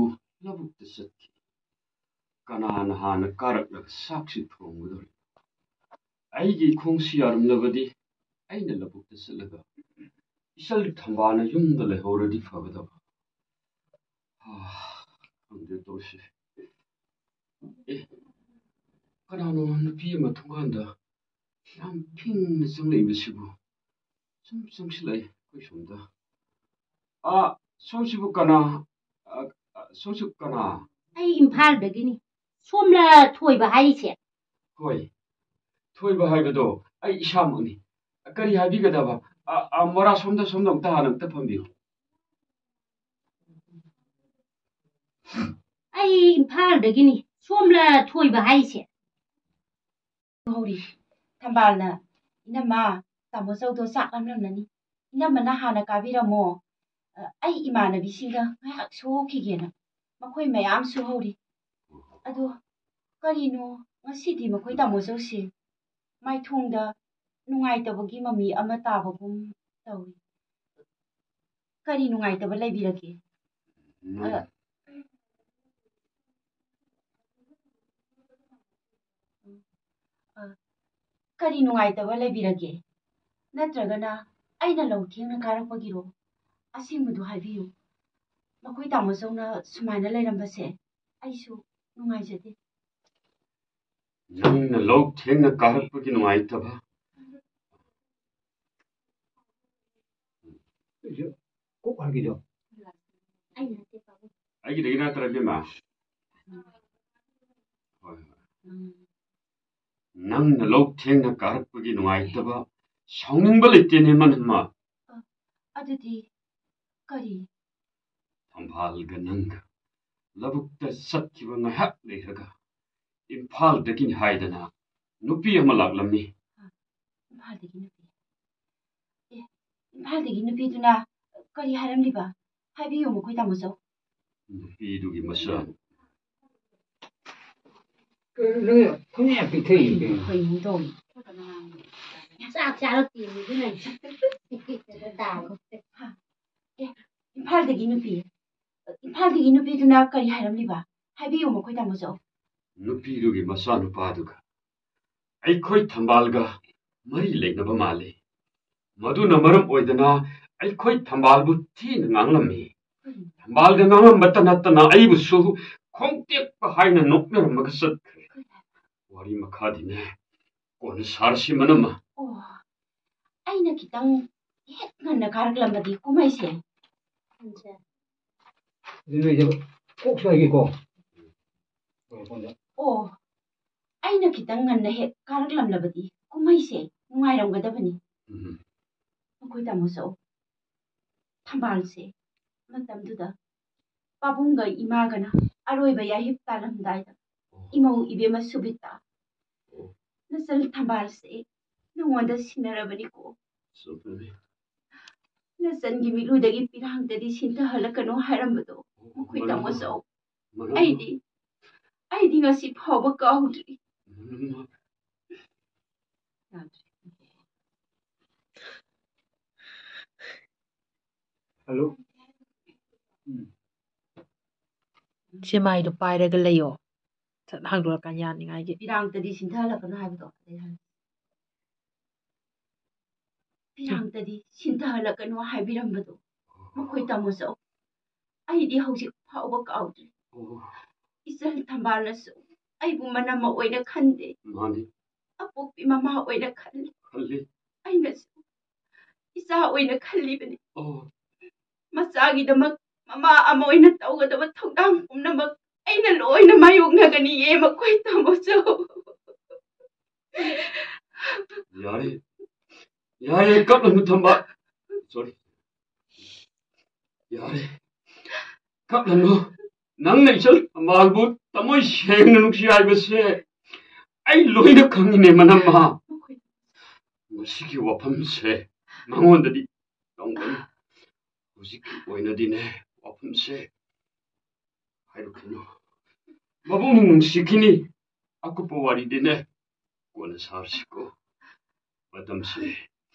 ꯂꯧꯕꯨꯛꯇ ꯆꯠꯈꯤ꯫ ꯀꯅꯥꯅ ꯍꯥꯟꯅ ꯀꯥꯔꯛꯂꯒ ꯆꯥꯛꯁꯤ ꯊꯣꯡꯒꯗꯧꯔꯤꯕ? ꯑꯩꯒꯤ ꯈꯣꯡꯁꯤ ꯌꯥꯔꯝꯂꯕꯗꯤ ꯑꯩꯅ ꯂꯧꯕꯨꯛꯇ ꯆꯠꯂꯒ ꯏꯆꯜ ꯊꯝꯕꯥꯜꯅ ꯌꯨꯝꯗ ꯂꯩꯍꯧꯔꯗꯤ ꯐꯒꯗꯕ꯫ ꯍꯥ, ꯈꯪꯗꯦ ꯇꯧꯔꯤꯁꯦ꯫ ꯑꯦ, ꯀꯅꯥꯅꯣ ꯅꯨꯄꯤ ꯑꯃ ꯊꯣꯡꯒꯥꯟꯗ ꯌꯥꯝ ꯐꯤꯡꯅ ꯆꯪꯂꯛꯏꯕꯁꯤꯕꯨ? ꯁꯨꯝ ꯆꯪꯁꯤꯜꯂꯛꯏ ꯑꯩꯈꯣꯏ ꯁꯣꯝꯗ꯫ ꯑꯥ, ꯁꯣꯝꯁꯤꯕꯨ ꯀꯅꯥ? ꯑꯥ, ꯑꯥ, ꯁꯣꯝꯁꯤꯕꯨ ꯀꯅꯥ? ꯑꯩ ꯏꯝꯐꯥꯜꯗꯒꯤꯅꯤ꯫ ꯁꯣꯝꯂ ꯊꯣꯏꯕ ꯍꯥꯏꯔꯤꯁꯦ? ꯍꯣꯏ, ꯊꯣꯏꯕ ꯍꯥꯏꯕꯗꯣ ꯑꯩ ꯏꯁꯥꯃꯛꯅꯤ꯫ ꯀꯔꯤ ꯍꯥꯏꯕꯤꯒꯗꯕ? ꯑꯥ, ꯑꯥ, ꯃꯣꯔꯥ ꯁꯣꯝꯗ, ꯁꯣꯝꯗ ꯑꯃꯨꯛꯇ ꯍꯥꯟꯅ ꯑꯃꯨꯛꯇ ꯐꯝꯕꯤꯌꯨ꯫ ꯑꯩ ꯏꯝꯐꯥꯜꯗꯒꯤꯅꯤ꯫ ꯁꯣꯝꯂ ꯊꯣꯏꯕ ꯍꯥꯏꯁꯦ? ꯍꯧꯔꯤ꯫ ꯊꯝꯕꯥꯜꯅ ꯏꯅꯝꯃ, ꯇꯥꯃꯣ ꯆꯧꯗꯣ ꯆꯥꯛ ꯂꯥꯝꯂꯝꯂꯅꯤ꯫ ꯏꯅꯝꯃꯅ ꯍꯥꯟꯅ ꯀꯥꯕꯤꯔꯝꯃꯣ꯫ ꯑ, ꯑꯩ ꯏꯃꯥꯟꯅꯕꯤꯁꯤꯡꯒ ꯉꯥꯏꯍꯥꯛ ꯁꯨꯍꯧꯈꯤꯒꯦꯅ꯫ ꯃꯈꯣꯏ ꯃꯌꯥꯝ ꯁꯨꯍꯧꯔꯤ꯫ ꯑꯗꯣ ꯀꯔꯤꯅꯣ ꯉꯁꯤꯗꯤ ꯃꯈꯣꯏ ꯇꯥꯃꯣ ꯆꯧꯁꯦ ꯃꯥꯏꯊꯣꯡꯗ ꯅꯨꯡꯉꯥꯏꯇꯕꯒꯤ ꯃꯃꯤ ꯑꯃ ꯇꯥꯕꯒꯨꯝ ꯇꯧꯏ꯫ ꯀꯔꯤ ꯅꯨꯡꯉꯥꯏꯇꯕ ꯂꯩꯕꯤꯔꯒꯦ? ꯃꯣꯏ ꯑ, ꯑ, ꯀꯔꯤ ꯅꯨꯡꯉꯥꯏꯇꯕ ꯂꯩꯕꯤꯔꯒꯦ? ꯅꯠꯇ꯭ꯔꯒꯅ ꯑꯩꯅ ꯂꯧ ꯊꯦꯡꯅ ꯀꯥꯔꯛꯄꯒꯤꯔꯣ? ꯑꯁꯦꯡꯕꯗꯨ ꯍꯥꯏꯕꯤꯌꯨ꯫ ꯃꯈꯣꯏ ꯇꯥꯃꯣ ꯆꯧꯅ ꯁꯨꯃꯥꯏꯅ ꯂꯩꯔꯝꯕꯁꯦ ꯑꯩꯁꯨ ꯅꯨꯡꯉꯥꯏꯖꯗꯦ꯫ ꯅꯪꯅ ꯂꯧ ꯊꯦꯡꯅ ꯀꯥꯔꯛꯄꯒꯤ ꯅꯨꯡꯉꯥꯏꯇꯕ꯫ ꯀꯣꯛ ꯍꯥꯏꯒꯤꯗꯣ꯫ ꯑꯩꯒꯤꯗꯒꯤ ꯅꯠꯇ꯭ꯔ, ꯏꯕꯦꯝꯃ? ꯍꯣꯏ, ꯍꯣꯏ꯫ ꯅꯪꯅ ꯂꯧ ꯊꯦꯡꯅ ꯀꯥꯔꯛꯄꯒꯤ ꯅꯨꯡꯉꯥꯏꯇꯕ, ꯁꯥꯎꯅꯤꯡꯕ ꯂꯩꯇꯦꯅꯦ, ꯃꯅꯝꯃ꯫ ꯑ, ꯑꯗꯨꯗꯤ ꯀꯔꯤ? ꯊꯝꯕꯥꯜꯒ ꯅꯪꯒ ꯂꯧꯕꯨꯛꯇ ꯆꯠꯈꯤꯕ ꯉꯥꯏꯍꯥꯛ ꯂꯩꯔꯒ ꯏꯝꯐꯥꯜꯗꯒꯤꯅꯤ ꯍꯥꯏꯗꯅ ꯅꯨꯄꯤ ꯑꯃ ꯂꯥꯛꯂꯝꯃꯤ꯫ ꯏꯝꯐꯥꯜꯗꯒꯤ ꯅꯨꯄꯤ? ꯑꯦ, ꯏꯝꯐꯥꯜꯗꯒꯤ ꯅꯨꯄꯤꯗꯨꯅ ꯀꯔꯤ ꯍꯥꯏꯔꯝꯂꯤꯕ? ꯍꯥꯏꯕꯤꯌꯨ, ꯃꯈꯣꯏ ꯇꯥꯃꯣ ꯆꯧ꯫ ꯅꯨꯄꯤꯗꯨꯒꯤ ꯃꯆꯥ꯫ ꯀꯩꯅꯣ, ꯅꯪ ꯈꯨꯟꯌꯥ ꯄꯤꯊꯛꯏ ꯀꯩꯅꯣ? ꯀꯩꯅꯣ ꯇꯧꯔꯤ? ꯆꯥꯛ ꯆꯥꯔꯛꯇꯦ, ꯑꯗꯨꯅꯅꯦ꯫ ꯇꯥꯔꯦ꯫ ꯍꯥ? ꯑꯦ, ꯏꯝꯐꯥꯜꯗꯒꯤ ꯅꯨꯄꯤ? ꯏꯝꯐꯥꯜꯗꯒꯤ ꯅꯨꯄꯤꯗꯨꯅ ꯀꯔꯤ ꯍꯥꯏꯔꯝꯂꯤꯕ? ꯍꯥꯏꯕꯤꯌꯨ, ꯃꯈꯣꯏ ꯇꯥꯃꯣ ꯆꯧ꯫ ꯅꯨꯄꯤꯗꯨꯒꯤ ꯃꯆꯥꯅꯨꯄꯥꯗꯨꯒ ꯑꯩꯈꯣꯏ ꯊꯝꯕꯥꯜꯒ ꯃꯔꯤ ꯂꯩꯅꯕ ꯃꯥꯜꯂꯤ꯫ ꯃꯗꯨꯅ ꯃꯔꯝ ꯑꯣꯏꯗꯅ ꯑꯩꯈꯣꯏ ꯊꯝꯕꯥꯜꯕꯨ ꯊꯤꯅ ꯉꯥꯡꯂꯝꯃꯤ꯫ ꯊꯝꯕꯥꯜꯒ ꯉꯥꯡꯂꯝꯕꯇ ꯅꯠꯇꯅ ꯑꯩꯕꯨꯁꯨ ꯈꯣꯡꯇꯦꯛꯄ ꯍꯥꯏꯅ ꯅꯣꯛꯅꯔꯝꯃꯒ ꯆꯠꯈ꯭ꯔꯦ꯫ ꯋꯥꯔꯤ ꯃꯈꯥꯗꯤꯅꯦ ꯀꯣꯟꯅ ꯁꯥꯔꯁꯤ, ꯃꯅꯝꯃ꯫ ꯑꯣ, ꯑꯩꯅ ꯈꯤꯇꯪ ꯍꯦꯛ ꯉꯟꯅ ꯀꯥꯔꯛꯂꯝꯕꯗꯤ ꯀꯨꯝꯍꯩꯁꯦ꯫ ꯑꯗꯨ ꯅꯣꯏꯁꯦ ꯀꯣꯛ ꯁꯥꯏꯒꯦꯀꯣ꯫ ꯑꯣ, ꯑꯩꯅ ꯈꯤꯇꯪ ꯉꯟꯅ ꯍꯦꯛ ꯀꯥꯔꯛꯂꯝꯂꯕꯗꯤ ꯀꯨꯝꯍꯩꯁꯦ ꯅꯨꯡꯉꯥꯏꯔꯝꯒꯗꯕꯅꯤ꯫ ꯎꯝ꯫ ꯃꯈꯣꯏ ꯇꯥꯃꯣ ꯆꯧ꯫ ꯊꯝꯕꯥꯜꯁꯦ ꯃꯇꯝꯗꯨꯗ ꯄꯥꯕꯨꯡꯒ ꯏꯃꯥꯒꯅ ꯑꯔꯣꯏꯕ ꯌꯥꯍꯤꯞ ꯇꯥꯔꯝꯗꯥꯏꯗ, ꯑꯣ꯫ ꯏꯃꯧ ꯏꯕꯦꯝꯃ ꯁꯨꯕꯤꯇꯥ, ꯑꯣ꯫ ꯅꯆꯟ ꯊꯝꯕꯥꯜꯁꯦ ꯅꯉꯣꯟꯗ ꯁꯤꯟꯅꯔꯕꯅꯤꯀꯣ꯫ ꯆꯨꯝꯃꯤ꯫ ꯅꯆꯟꯒꯤ ꯃꯤꯠꯂꯨꯗꯒꯤ ꯄꯤꯔꯥꯡꯇꯗꯤ ꯁꯤꯟꯊꯍꯜꯂꯛꯀꯅꯨ ꯍꯥꯏꯔꯝꯕꯗꯣ, ꯑꯣ, ꯃꯈꯣꯏ ꯇꯥꯃꯣ ꯃꯔꯝ-, ꯆꯧ꯫ ꯃꯔꯝ-, ꯑꯩꯗꯤ, ꯑꯩꯗꯤ ꯉꯁꯤ ꯐꯥꯎꯕ ꯀꯥꯎꯗ꯭ꯔꯤ꯫ ꯃꯔꯝ-, ꯍꯜꯂꯣ? ꯎꯝ꯫ ꯁꯦ ꯃꯥꯏꯗꯣ ꯄꯥꯏꯔꯒ ꯂꯩꯌꯣ꯫ ꯁꯠ ꯍꯥꯡꯗꯣꯔꯛꯀꯥꯟ ꯌꯥꯅꯤꯡꯉꯥꯏꯒꯤ꯫ ꯄꯤꯔꯥꯡꯇꯗꯤ ꯁꯤꯟꯊꯍꯜꯂꯛꯀꯅꯨ ꯍꯥꯏꯕꯗꯣ ꯑꯗꯩ ꯍꯥꯏ꯫ ꯄꯤꯔꯥꯡꯇꯗꯤ ꯁꯤꯟꯊꯍꯜꯂꯛꯀꯅꯨ ꯍꯥꯏꯕꯤꯔꯝꯕꯗꯣ, ꯃꯈꯣꯏ ꯇꯥꯃꯣ ꯆꯧ꯫ ꯑꯩꯗꯤ ꯍꯧꯖꯤꯛ ꯐꯥꯎꯕ ꯀꯥꯎꯗ꯭ꯔꯤ꯫ ꯑꯣ꯫ ꯏꯆꯟ ꯊꯝꯕꯥꯜꯅꯁꯨ ꯑꯩꯕꯨ ꯃꯅꯝꯃ ꯑꯣꯏꯅ ꯈꯟꯗꯦ꯫ ꯃꯥꯅꯤ꯫ ꯑꯄꯣꯛꯄꯤ ꯃꯃꯥ ꯑꯣꯏꯅ ꯈꯜꯂꯤ꯫ ꯈꯜꯂꯤ꯫ ꯑꯩꯅꯁꯨ ꯏꯆꯥ ꯑꯣꯏꯅ ꯈꯜꯂꯤꯕꯅꯤ꯫ ꯑꯣ꯫ ꯃꯆꯥꯒꯤꯗꯃꯛ ꯃꯃꯥ ꯑꯃ ꯑꯣꯏꯅ ꯇꯧꯒꯗꯕ ꯊꯧꯗꯥꯡ ꯄꯨꯝꯅꯃꯛ ꯑꯩꯅ ꯂꯣꯏꯅ ꯃꯥꯌꯣꯛꯅꯒꯅꯤꯌꯦ ꯃꯈꯣꯏ ꯇꯥꯃꯣꯁꯨ꯫ ꯌꯥꯔꯦ, ꯌꯥꯔꯦ, ꯀꯞꯂꯅꯨ ꯊꯝꯕꯥꯜ꯫ Sorry꯫ ꯌꯥꯔꯦ, ꯀꯞꯂꯅꯨ꯫ ꯅꯪꯅ ꯏꯆꯜ ꯊꯝꯕꯥꯜꯕꯨ ꯊꯃꯣꯏ ꯁꯦꯡꯅ ꯅꯨꯡꯁꯤ ꯍꯥꯏꯕꯁꯦ ꯑꯩ ꯂꯣꯏꯅ ꯈꯪꯉꯤꯅꯦ, ꯃꯅꯝꯃ꯫ ꯃꯁꯤꯒꯤ ꯋꯥꯐꯝꯁꯦ ꯃꯉꯣꯟꯗꯗꯤ ꯇꯝꯒꯅꯨ꯫ ꯍꯧꯖꯤꯛꯀꯤ ꯑꯣꯏꯅꯗꯤꯅꯦ, ꯋꯥꯐꯝꯁꯦ ꯍꯥꯏꯔꯨꯈꯤꯅꯨ꯫ ꯃꯕꯨꯡ ꯅꯨꯡꯁꯤꯈꯤꯅꯤ꯫ ꯑꯀꯨꯞꯄ ꯋꯥꯔꯤꯗꯤꯅꯦ ꯀꯣꯟꯅ ꯁꯥꯔꯁꯤꯀꯣ꯫ ꯃꯇꯝꯁꯦ,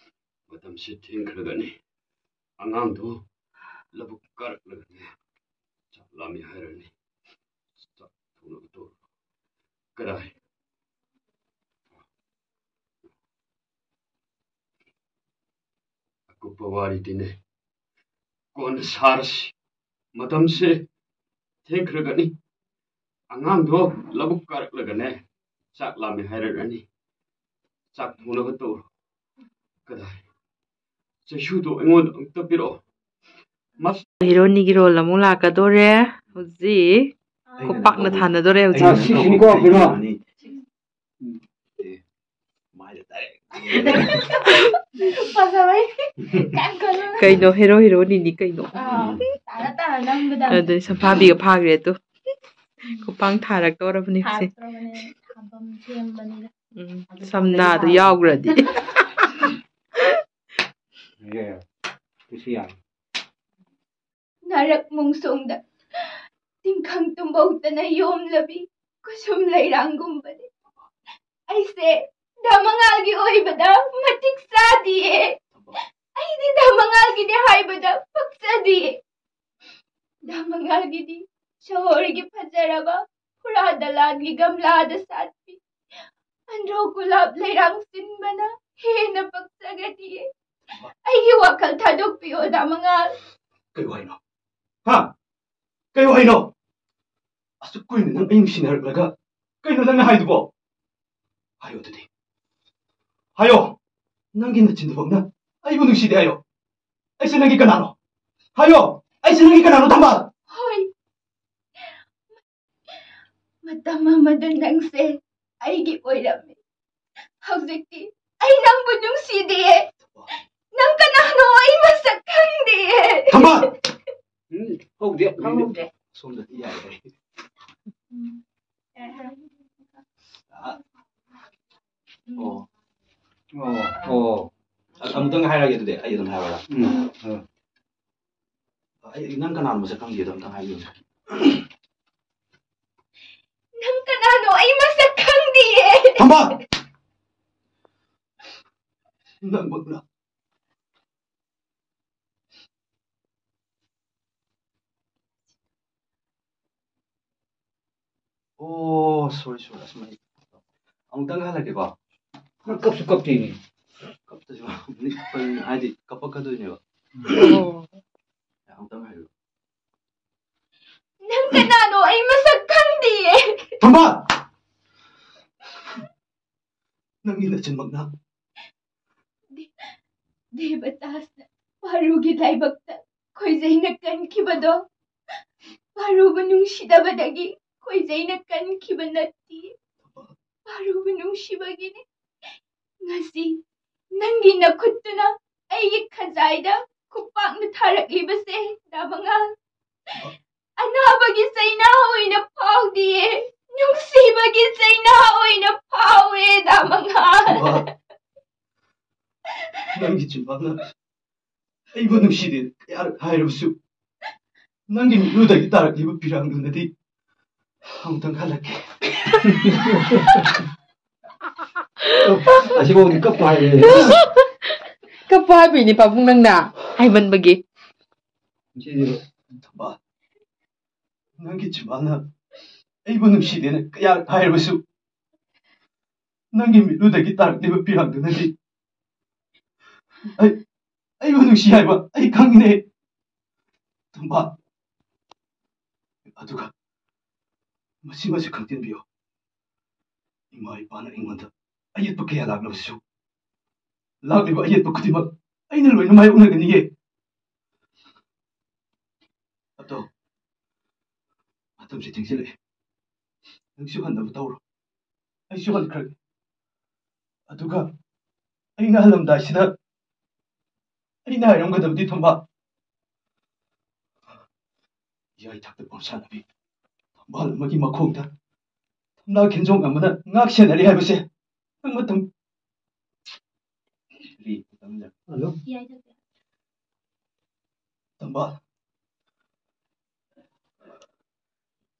ꯃꯇꯝꯁꯦ ꯊꯦꯡꯈ꯭ꯔꯒꯅꯤ꯫ ꯑꯉꯥꯡꯗꯣ ꯂꯧꯕꯨꯛ ꯀꯥꯔꯛꯂꯒꯅꯦ ꯆꯥꯛ ꯂꯥꯝꯃꯤ ꯍꯥꯏꯔꯅꯤ꯫ ꯆꯥꯛ ꯊꯣꯡꯅꯕ ꯇꯧꯔꯣ꯫ ꯀꯗꯥꯏ? ꯑꯀꯨꯞꯄ ꯋꯥꯔꯤꯗꯤꯅꯦ ꯀꯣꯟꯅ ꯁꯥꯔꯁꯤ꯫ ꯃꯇꯝꯁꯦ ꯊꯦꯡꯈ꯭ꯔꯒꯅꯤ꯫ ꯑꯉꯥꯡꯗꯣ ꯂꯧꯕꯨꯛ ꯀꯥꯔꯛꯂꯒꯅꯦ ꯆꯥꯛ ꯂꯥꯝꯃꯦ ꯍꯥꯏꯔꯛꯑꯅꯤ꯫ ꯆꯥꯛ ꯊꯣꯡꯅꯕ ꯇꯧꯔꯣ꯫ ꯀꯗꯥꯏ? ꯆꯩꯁꯨꯗꯣ ꯑꯩꯉꯣꯟꯗ ꯑꯃꯨꯛꯇ ꯄꯤꯔꯛꯑꯣ꯫ ꯃꯁ- ꯍꯤꯔꯣꯅꯤꯒꯤ ꯔꯣꯜ ꯑꯃꯨꯛ ꯂꯥꯛꯀꯗꯣꯔꯦ꯫ ꯍꯧꯖꯤꯛ ꯈꯨꯄꯥꯛꯅ ꯊꯥꯅꯗꯣꯔꯦ ꯍꯧꯖꯤꯛ꯫ ꯑꯩꯅ ꯁꯤꯛꯁꯅꯤꯀꯣ, ꯀꯩꯅꯣ? ꯃꯥꯏꯗ direct꯫ ꯐꯖꯕꯩ꯫ ꯀꯩꯅꯣ ꯍꯦꯔꯣ ꯍꯦꯔꯣꯅꯤꯅꯤ ꯀꯩꯅꯣ? ꯑꯥ, ꯇꯥꯔ ꯇꯥꯔ ꯅꯝꯕꯗ꯫ ꯑꯗꯨꯗꯤ ꯁꯝꯐꯥꯕꯤꯒ ꯐꯥꯈ꯭ꯔꯦ ꯑꯗꯨ꯫ ꯈꯨꯄꯥꯡ ꯊꯥꯔꯛꯇꯧꯔꯕꯅꯤ ꯍꯧꯖꯤꯛ꯫ ꯊꯥꯔꯛꯇꯧꯔꯕꯅꯦ, ꯊꯥꯐꯝ ꯁꯦꯝꯕꯅꯤꯗ꯫ ꯎꯝ, ꯁꯝꯅꯥꯗꯣ ꯌꯥꯎꯈ꯭ꯔꯗꯤ꯫ ꯌꯥꯔꯦ, ꯌꯥꯔꯦ꯫ ꯀꯩꯁꯨ ꯌꯥꯔꯦ꯫ ꯅꯥꯔꯛ ꯃꯣꯡꯁꯣꯡꯗ ꯇꯤꯡꯈꯪ ꯇꯨꯝꯕꯧꯇꯅ ꯌꯣꯝꯂꯕꯤ ꯀꯨꯁꯨꯝ ꯂꯩꯔꯥꯡꯒꯨꯝꯕꯅꯤ꯫ ꯑꯩꯁꯦ ꯙꯃꯉꯥꯜꯒꯤ ꯑꯣꯏꯕꯗ ꯃꯇꯤꯛ ꯆꯥꯗꯤꯌꯦ꯫ ꯑꯩꯗꯤ ꯙꯃꯉꯥꯜꯒꯤꯅꯦ ꯍꯥꯏꯕꯗ ꯄꯛꯆꯗꯤꯌꯦ꯫ ꯙꯃꯉꯥꯜꯒꯤꯗꯤ ꯁꯣꯍꯣꯔꯒꯤ ꯐꯖꯔꯕ ꯐꯨꯔꯥ ꯗꯂꯥꯟꯒꯤ ꯒꯝꯂꯥꯗ ꯁꯥꯠꯄꯤ ꯑꯟꯗ꯭ꯔꯣ ꯒꯨꯂꯥꯞ ꯂꯩꯔꯥꯡ ꯁꯤꯟꯕꯅ ꯍꯦꯟꯅ ꯄꯛꯆꯒꯗꯤꯌꯦ꯫ ꯑꯩꯒꯤ ꯋꯥꯈꯜ ꯊꯥꯗꯣꯛꯄꯤꯌꯣ, ꯙꯃꯉꯥꯜ꯫ ꯀꯩ ꯋꯥꯍꯩꯅꯣ? ꯍꯥ? ꯀꯩ ꯋꯥꯍꯩꯅꯣ? ꯑꯁꯨꯛ ꯀꯨꯏꯅ ꯅꯪ ꯑꯩ ꯅꯨꯡꯁꯤꯅꯔꯛꯂꯒ ꯀꯩꯅꯣ ꯅꯪꯅ ꯍꯥꯏꯗꯨꯕꯣ? ꯍꯥꯏꯌꯣ ꯑꯗꯨꯗꯤ꯫ ꯍꯥꯏꯌꯣ꯫ ꯅꯪꯒꯤ ꯅꯆꯤꯟꯗꯨꯃꯛꯅ ꯑꯩꯕꯨ ꯅꯨꯡꯁꯤꯗꯦ ꯍꯥꯏꯌꯣ꯫ ꯑꯩꯁꯦ ꯅꯪꯒꯤ ꯀꯅꯥꯅꯣ? ꯍꯥꯏꯌꯣ꯫ ꯑꯩꯁꯦ ꯅꯪꯒꯤ ꯀꯅꯥꯅꯣ, ꯊꯝꯕꯥꯜ? ꯍꯣꯏ꯫ ꯃꯇꯝ ꯑꯃꯗ ꯅꯪꯁꯦ ꯑꯩꯒꯤ ꯑꯣꯏꯔꯝꯃꯤ꯫ ꯍꯧꯖꯤꯛꯇꯤ ꯑꯩ ꯅꯪꯕꯨ ꯅꯨꯡꯁꯤꯗꯤꯌꯦ꯫ ꯅꯪ ꯀꯅꯥꯅꯣ? ꯑꯩ ꯃꯁꯛ ꯈꯪꯗꯤꯌꯦ꯫ ꯊꯝꯕꯥꯜ! ꯎꯝ, ꯍꯧꯗꯦ꯫ ꯍꯧꯗꯦ꯫ ꯁꯣꯝꯗꯗꯤ ꯌꯥꯏ꯫ ꯎꯝ꯫ ꯑ, ꯑꯣ꯫ ꯑꯣ, ꯑꯣ꯫ ꯑ-, ꯑꯃꯨꯛꯇꯪ ꯍꯥꯏꯔꯒꯦ ꯑꯗꯨꯗꯤ꯫ ꯑꯩ ꯑꯗꯨꯝ ꯍꯥꯏꯔꯛꯑꯣꯔꯥ? ꯎꯝ, ꯎꯝ꯫ ꯑꯩ, ꯅꯪ ꯀꯅꯥꯅꯣ ꯃꯁꯛ ꯈꯪꯗꯦꯗꯣ ꯑꯝꯇꯪ ꯍꯥꯏꯕꯤꯌꯨꯅꯦ꯫ ꯅꯪ ꯀꯅꯥꯅꯣ? ꯑꯩ ꯃꯁꯛ ꯈꯪꯗꯤꯌꯦ꯫ ꯊꯝꯕꯥꯜ! ꯅꯪꯃꯛꯅ꯫ ꯑꯣ, sorry, sorry, ꯑꯁ, ꯃꯩ꯫ ꯑꯃꯨꯛꯇꯪ ꯍꯜꯂꯛꯀꯦꯀꯣ꯫ ꯅꯪ ꯀꯞꯁꯨ ꯀꯞꯇꯦꯅꯦ꯫ ꯀꯞꯇꯁꯨ ꯅꯤꯛꯄꯅꯤꯅ, ꯍꯥꯏꯗꯤ, ꯀꯞꯄꯛꯀꯗꯣꯏꯅꯦꯕ꯫ ꯑꯣ꯫ ꯑꯃꯨꯛꯇꯪ ꯍꯥꯏꯌꯨ꯫ ꯅꯪ ꯀꯅꯥꯅꯣ? ꯑꯩ ꯃꯁꯛ ꯈꯪꯗꯤꯌꯦ꯫ ꯊꯝꯕꯥꯜ! ꯅꯪꯒꯤ ꯅꯆꯤꯟꯃꯛꯅ꯫ ꯗꯦ-, ꯗꯦꯕꯇꯥꯁꯅ ꯄꯥꯔꯨꯒꯤ ꯂꯥꯏꯕꯛꯇ ꯈꯣꯏꯖꯩꯅ ꯀꯟꯈꯤꯕꯗꯣ, ꯄꯥꯔꯨꯕꯨ ꯅꯨꯡꯁꯤꯗꯕꯗꯒꯤ ꯈꯣꯏꯖꯩꯅ ꯀꯟꯈꯤꯕ ꯅꯠꯇꯦ꯫ ꯄꯥꯔꯨꯕꯨ ꯅꯨꯡꯁꯤꯕꯒꯤꯅꯦ꯫ ꯉꯁꯤ ꯅꯪꯒꯤ ꯅꯈꯨꯠꯇꯨꯅ ꯑꯩꯒꯤ ꯈꯖꯥꯏꯗ ꯈꯨꯄꯥꯛꯅ ꯊꯥꯔꯛꯂꯤꯕꯁꯦ, ꯗꯥ ꯃꯉꯥꯜ꯫ ꯑꯅꯥꯕꯒꯤ ꯆꯩꯅꯥ ꯑꯣꯏꯅ ꯐꯥꯎꯗꯤꯌꯦ, ꯅꯨꯡꯁꯤꯕꯒꯤ ꯆꯩꯅꯥ ꯑꯣꯏꯅ ꯐꯥꯎꯋꯦ, ꯗꯥ ꯃꯉꯥꯜ꯫ ꯊꯝꯕꯥꯜ, ꯅꯪꯒꯤ ꯆꯤꯟꯕꯥꯜꯅ ꯑꯩꯕꯨ ꯅꯨꯡꯁꯤꯗꯦ ꯀꯌꯥꯔꯛ ꯍꯥꯏꯔꯕꯁꯨ, ꯅꯪꯒꯤ ꯃꯤꯠꯂꯨꯗꯒꯤ ꯇꯥꯔꯛꯂꯤꯕ ꯄꯤꯔꯥꯡꯗꯨꯅꯗꯤ ꯑꯃꯨꯛꯇꯪ ꯈꯜꯂꯛꯀꯦ꯫ ꯑꯁꯤꯐꯥꯎꯗꯤ ꯀꯞꯄꯨ ꯍꯥꯏꯔꯦ꯫ ꯀꯞꯄꯨ ꯍꯥꯏꯕꯩꯅꯦ ꯄꯥꯕꯨꯡ ꯅꯪꯅ ꯍꯥꯏꯃꯟꯕꯒꯤ꯫ ꯁꯤꯗꯤ ꯊꯝꯕꯥꯜ, ꯅꯪꯒꯤ ꯆꯤꯝꯕꯥꯜꯅ ꯑꯩꯕꯨ ꯅꯨꯡꯁꯤꯗꯦꯅ ꯀꯌꯥ ꯍꯥꯏꯔꯕꯁꯨ, ꯅꯪꯒꯤ ꯃꯤꯠꯂꯨꯗꯒꯤ ꯇꯥꯔꯛꯂꯤꯕ ꯄꯤꯔꯥꯡꯗꯨꯅꯗꯤ ꯑꯩ, ꯑꯩꯕꯨ ꯅꯨꯡꯁꯤ ꯍꯥꯏꯕ ꯑꯩ ꯈꯪꯉꯤꯅꯦ, ꯊꯝꯕꯥꯜ꯫ ꯑꯗꯨꯒ ꯃꯁꯤꯃꯁꯨ ꯈꯪꯖꯤꯟꯕꯤꯌꯨ꯫ ꯏꯃꯥ ꯏꯄꯥꯅ ꯑꯩꯉꯣꯟꯗ ꯑꯌꯦꯠꯄ ꯀꯌꯥ ꯂꯥꯛꯂꯕꯁꯨ, ꯂꯥꯛꯂꯤꯕ ꯑꯌꯦꯠꯄ ꯈꯨꯗꯤꯡꯃꯛ ꯑꯩꯅ ꯂꯣꯏꯅ ꯃꯥꯌꯣꯛꯅꯒꯅꯤꯌꯦ꯫ ꯑꯗꯣ, ꯃꯇꯝꯁꯤ ꯊꯦꯡꯖꯤꯜꯂꯛꯑꯦ꯫ ꯅꯪꯁꯨ ꯍꯟꯅꯕ ꯇꯧꯔꯣ꯫ ꯑꯩꯁꯨ ꯍꯟꯈ꯭ꯔꯒꯦ꯫ ꯑꯗꯨꯒ ꯑꯩꯅ ꯍꯜꯂꯝꯗꯥꯏꯁꯤꯗ ꯑꯩꯅ ꯍꯥꯏꯔꯝꯒꯗꯕꯗꯤ, ꯊꯝꯕꯥꯜ, ꯏꯌꯥꯏꯊꯛꯇ ꯄꯣꯝꯁꯥꯟꯅꯕꯤ, ꯊꯝꯕꯥꯜ ꯑꯃꯒꯤ ꯃꯈꯣꯡꯗ ꯊꯝꯂꯥ ꯈꯦꯟꯖꯣꯡ ꯑꯃꯅ ꯉꯥꯛ ꯁꯦꯟꯅꯔꯤ ꯍꯥꯏꯕꯁꯦ ꯅꯪ ꯃꯇꯝ ꯀꯔꯤ ꯃꯇꯝꯗ? ꯍꯜꯂꯣ? ꯊꯝꯕꯥꯜ,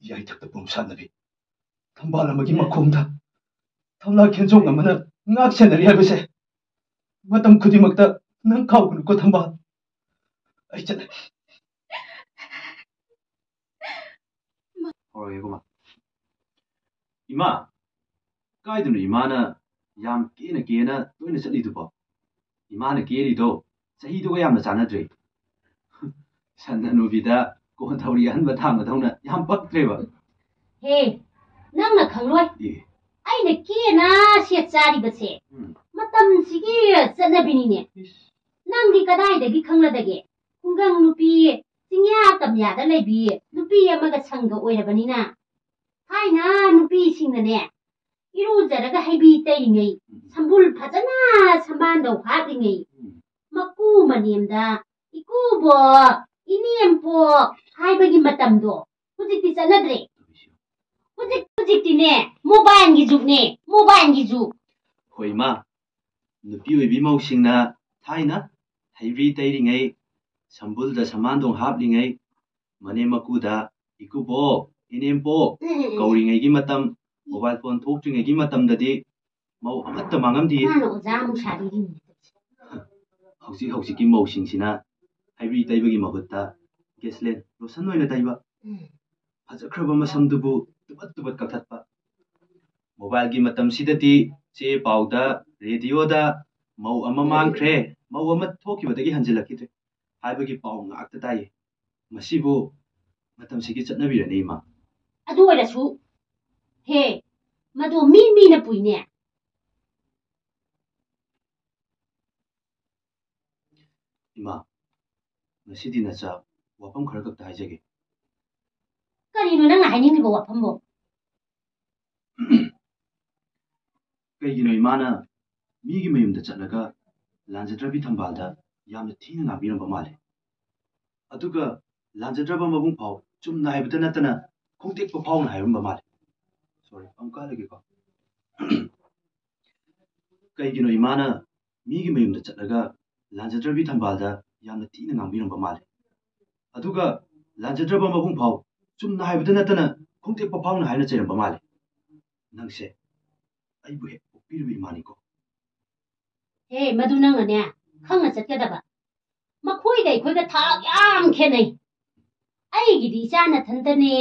ꯏꯌꯥꯏꯊꯛꯇ ꯄꯣꯝꯁꯥꯟꯅꯕꯤ, ꯊꯝꯕꯥꯜ ꯑꯃꯒꯤ ꯃꯈꯣꯡꯗ ꯊꯝꯂꯥ ꯈꯦꯟꯖꯣꯡ ꯑꯃꯅ ꯉꯥꯛ ꯁꯦꯟꯅꯔꯤ ꯍꯥꯏꯕꯁꯦ ꯃꯇꯝ ꯈꯨꯗꯤꯡꯃꯛꯇ ꯅꯪ ꯀꯥꯎꯒꯅꯨꯀꯣ, ꯊꯝꯕꯥꯜ꯫ ꯑꯩ ꯆꯠꯂꯦ꯫ ꯍꯧꯔꯒꯦꯀꯣ, ꯃꯥ꯫ ꯏꯃꯥ, ꯀꯥꯏꯗꯅꯣ ꯏꯃꯥꯅ ꯌꯥꯝ ꯀꯦꯅ ꯀꯦꯅ ꯇꯣꯏꯅ ꯆꯠꯂꯤꯗꯨꯕꯣ? ꯏꯃꯥꯅ ꯀꯦꯔꯤꯗꯣ ꯆꯍꯤꯗꯨꯒ ꯌꯥꯝꯅ ꯆꯥꯟꯅꯗ꯭ꯔꯦ꯫ ꯁꯟ ꯍꯅꯨꯕꯤꯗ ꯀꯣꯟ ꯊꯧꯔꯤ ꯑꯍꯟꯕ ꯊꯥꯡꯕꯗꯧꯅ ꯌꯥꯝ ꯄꯛꯇ꯭ꯔꯦꯕ꯫ ꯍꯦ, ꯅꯪꯅ ꯈꯪꯂꯣꯏ꯫ ꯑꯦ꯫ ꯑꯩꯅ ꯀꯦꯅ ꯁꯦꯠ ꯆꯥꯔꯤꯕꯁꯦ ꯎꯝ꯫ ꯃꯇꯝꯁꯤꯒꯤ ꯆꯠꯅꯕꯤꯅꯤꯅꯦ꯫ ꯏꯁ꯫ ꯅꯪꯗꯤ ꯀꯗꯥꯏꯗꯒꯤ ꯈꯪꯂꯗꯒꯦ? ꯈꯨꯡꯒꯪ ꯅꯨꯄꯤ, ꯆꯤꯡꯌꯥ ꯇꯝꯌꯥꯗ ꯂꯩꯕꯤ ꯅꯨꯄꯤ ꯑꯃꯒ ꯁꯪꯒ ꯑꯣꯏꯔꯕꯅꯤꯅ, ꯊꯥꯏꯅ ꯅꯨꯄꯤꯁꯤꯡꯅꯅꯦ, ꯏꯔꯨꯖꯔꯒ ꯍꯩꯕꯤ ꯇꯩꯔꯤꯉꯩ, ꯁꯝꯕꯨꯜ ꯐꯖꯅ ꯁꯝꯕꯥꯟꯗꯧ ꯍꯥꯞꯂꯤꯉꯩ, ꯎꯝ꯫ ꯃꯀꯨ ꯃꯅꯦꯝꯗ "ꯏꯀꯨꯕꯣꯛ, ꯏꯅꯦꯝꯄꯣꯛ" ꯍꯥꯏꯕꯒꯤ ꯃꯇꯝꯗꯣ ꯍꯧꯖꯤꯛꯇꯤ ꯆꯠꯅꯗ꯭ꯔꯦ꯫ ꯍꯧꯖꯤꯛ, ꯍꯧꯖꯤꯛꯇꯤꯅꯦ, ꯃꯣꯕꯥꯏꯜꯒꯤ ꯖꯨꯒꯅꯦ, ꯃꯣꯕꯥꯏꯜꯒꯤ ꯖꯨꯒ꯫ ꯍꯣꯏ, ꯏꯃꯥ, ꯅꯨꯄꯤ ꯑꯣꯏꯕꯤ ꯃꯧꯁꯤꯡꯅ ꯊꯥꯏꯅ ꯍꯩꯕꯤ ꯇꯩꯔꯤꯉꯩ, ꯁꯝꯕꯨꯜꯗ ꯁꯝꯕꯥꯟꯗꯣꯡ ꯍꯥꯞꯂꯤꯉꯩ, ꯃꯅꯦꯝ ꯃꯀꯨꯗ "ꯏꯀꯨꯕꯣꯛ, ꯏꯅꯦꯝꯄꯣꯛ" ꯎꯝ, ꯎꯝ, ꯎꯝ꯫ ꯀꯧꯔꯤꯉꯩꯒꯤ ꯃꯇꯝ, ꯃꯣꯕꯥꯏꯜ ꯐꯣꯟ ꯊꯣꯛꯇ꯭ꯔꯤꯉꯩꯒꯤ ꯃꯇꯝꯗꯗꯤ ꯃꯧ ꯑꯃꯠꯇ ꯃꯥꯡꯉꯝꯗꯦ꯫ ꯃꯥꯅ ꯑꯣꯖꯥ ꯑꯃꯨꯛ ꯁꯥꯕꯤꯔꯤꯅꯤ꯫ ꯍꯧꯖꯤꯛ ꯍꯧꯖꯤꯛꯀꯤ ꯃꯧꯁꯤꯡꯁꯤꯅ ꯍꯩꯕꯤ ꯇꯩꯕꯒꯤ ꯃꯍꯨꯠꯇ ꯒꯦꯁꯂꯦꯟ ꯂꯣꯁꯟ ꯑꯣꯏꯅ ꯇꯩꯕ꯫ ꯎꯝ꯫ ꯐꯖꯈ꯭ꯔꯕ ꯃꯁꯝꯗꯨꯕꯨ ꯇꯨꯕꯠ ꯇꯨꯕꯠ ꯀꯛꯊꯠꯄ꯫ ꯃꯣꯕꯥꯏꯜꯒꯤ ꯃꯇꯝꯁꯤꯗꯗꯤ ꯆꯦ ꯄꯥꯎꯗ, ꯔꯦꯗꯤꯑꯣꯗ "ꯃꯧ ꯑꯃ ꯃꯥꯡꯈ꯭ꯔꯦ, ꯃꯧ ꯑꯃ ꯊꯣꯛꯈꯤꯕꯗꯒꯤ ꯍꯟꯖꯤꯜꯂꯛꯈꯤꯗ꯭ꯔꯦ" ꯍꯥꯏꯕꯒꯤ ꯄꯥꯎ ꯉꯥꯛꯇ ꯇꯥꯏꯌꯦ꯫ ꯃꯁꯤꯕꯨ ꯃꯇꯝꯁꯤꯒꯤ ꯆꯠꯅꯕꯤꯔꯅꯦ, ꯏꯃꯥ? ꯑꯗꯨ ꯑꯣꯏꯔꯁꯨ, ꯍꯦ, ꯃꯗꯨ ꯃꯤ ꯃꯤꯅ ꯄꯨꯏꯅꯦ꯫ ꯏꯃꯥ, ꯉꯁꯤꯗꯤ ꯅꯆꯥ ꯋꯥꯐꯝ ꯈꯔ ꯈꯛꯇ ꯍꯥꯏꯖꯒꯦ꯫ ꯀꯔꯤꯅꯣ ꯅꯪꯅ ꯍꯥꯏꯅꯤꯡꯂꯤꯕ ꯋꯥꯐꯝꯕꯣ? ꯀꯩꯒꯤꯅꯣ ꯏꯃꯥꯅ ꯃꯤꯒꯤ ꯃꯌꯨꯝꯗ ꯆꯠꯂꯒ ꯂꯥꯟꯖꯗ꯭ꯔꯕꯤ ꯊꯝꯕꯥꯜꯗ ꯌꯥꯝꯅ ꯊꯤꯅ ꯉꯥꯡꯕꯤꯔꯝꯕ ꯃꯥꯜꯂꯦ? ꯑꯗꯨꯒ ꯂꯥꯟꯖꯗ꯭ꯔꯕ ꯃꯕꯨꯡ ꯐꯥꯎ ꯆꯨꯝꯅ ꯍꯥꯏꯕꯇ ꯅꯠꯇꯅ ꯈꯣꯡꯇꯦꯛꯄ ꯐꯥꯎꯅ ꯍꯥꯏꯔꯝꯕ ꯃꯥꯜꯂꯦ꯫ ꯁꯣꯔꯤ, ꯑꯃꯨꯛꯀ ꯍꯜꯂꯒꯦꯀꯣ꯫ ꯀꯩꯒꯤꯅꯣ ꯏꯃꯥꯅ ꯃꯤꯒꯤ ꯃꯌꯨꯝꯗ ꯆꯠꯂꯒ ꯂꯥꯟꯖꯗ꯭ꯔꯕꯤ ꯊꯝꯕꯥꯜꯗ ꯌꯥꯝꯅ ꯊꯤꯅ ꯉꯥꯡꯕꯤꯔꯝꯕ ꯃꯥꯜꯂꯦ? ꯑꯗꯨꯒ ꯂꯥꯟꯖꯗ꯭ꯔꯕ ꯃꯕꯨꯡ ꯐꯥꯎ ꯆꯨꯝꯅ ꯍꯥꯏꯕꯗ ꯅꯠꯇꯅ ꯈꯣꯡꯇꯦꯛꯄ ꯐꯥꯎꯅ ꯍꯥꯏꯅ ꯆꯩꯔꯝꯕ ꯃꯥꯜꯂꯦ꯫ ꯅꯪꯁꯦ ꯑꯩꯕꯨ ꯍꯦꯛ ꯑꯣꯛꯄꯤꯔꯤꯕ ꯏꯃꯥꯅꯤꯀꯣ꯫ ꯍꯦ, ꯃꯗꯨ ꯅꯪꯅꯅꯦ ꯈꯪꯅ ꯆꯠꯀꯗꯕ꯫ ꯃꯈꯣꯏꯒ ꯑꯩꯈꯣꯏꯒ ꯊꯥꯛ ꯌꯥꯝ ꯈꯦꯠꯅꯩ꯫ ꯑꯩꯒꯤꯗꯤ ꯏꯆꯥ ꯅꯊꯟꯇꯅꯦ꯫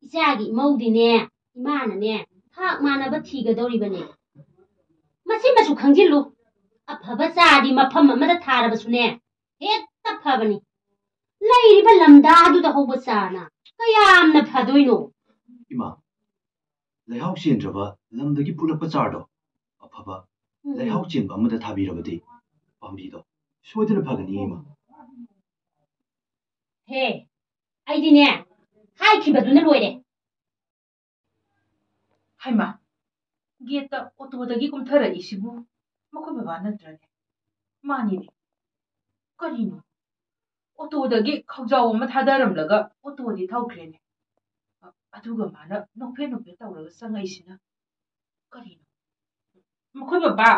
ꯏꯆꯥꯒꯤ ꯏꯃꯧꯗꯤꯅꯦ, ꯏꯃꯥꯅꯅꯦ ꯊꯥꯛ ꯃꯥꯟꯅꯕ ꯊꯤꯒꯗꯧꯔꯤꯕꯅꯦ꯫ ꯃꯁꯤꯃꯁꯨ ꯈꯪꯖꯤꯜꯂꯨ, ꯑꯐꯕ ꯆꯥꯗꯤ ꯃꯐꯝ ꯑꯃꯗ ꯊꯥꯔꯕꯁꯨꯅꯦ ꯍꯦꯛꯇ ꯐꯕꯅꯤ꯫ ꯂꯩꯔꯤꯕ ꯂꯝꯗꯥꯗꯨꯗ ꯍꯧꯕ ꯆꯥꯅ ꯀꯌꯥꯝꯅ ꯐꯗꯣꯏꯅꯣ? ꯏꯃꯥ, ꯂꯩꯍꯥꯎ ꯆꯦꯟꯗ꯭ꯔꯕ ꯂꯝꯗꯒꯤ ꯄꯨꯂꯛꯄ ꯆꯥꯔꯗꯣ ꯑꯐꯕ ꯎꯝ꯫ ꯂꯩꯍꯥꯎ ꯆꯦꯟꯕ ꯑꯃꯗ ꯊꯥꯕꯤꯔꯕꯗꯤ ꯄꯥꯝꯕꯤꯗꯣ ꯁꯣꯏꯗꯅ ꯐꯒꯅꯤ, ꯏꯃꯥ꯫ ꯍꯦ, ꯑꯩꯗꯤꯅꯦ ꯍꯥꯏꯈꯤꯕꯗꯨꯅ ꯂꯣꯏꯔꯦ꯫ ꯍꯩꯃꯥ, ꯒꯦꯠꯇ ꯑꯣꯇꯣꯗꯒꯤ ꯀꯨꯝꯊꯔꯛꯏꯁꯤꯕꯨ ꯃꯈꯣꯏ ꯕꯕꯥ ꯅꯠꯇ꯭ꯔꯅꯦ? ꯃꯥꯅꯤꯅꯦ꯫ ꯀꯔꯤꯅꯣ? ꯑꯣꯇꯣꯗꯒꯤ ꯈꯧꯖꯥꯎ ꯑꯃ ꯊꯥꯗꯔꯝꯂꯒ ꯑꯣꯇꯣꯗꯤ ꯊꯧꯈ꯭ꯔꯦꯅꯦ꯫ ꯑ-, ꯑꯗꯨꯒ ꯃꯥꯅ ꯅꯣꯛꯐꯦꯠ ꯅꯣꯛꯐꯦꯠ ꯇꯧꯔꯒ ꯆꯪꯉꯛꯏꯁꯤꯅ ꯀꯔꯤꯅꯣ? ꯃꯈꯣꯏ ꯕꯕꯥ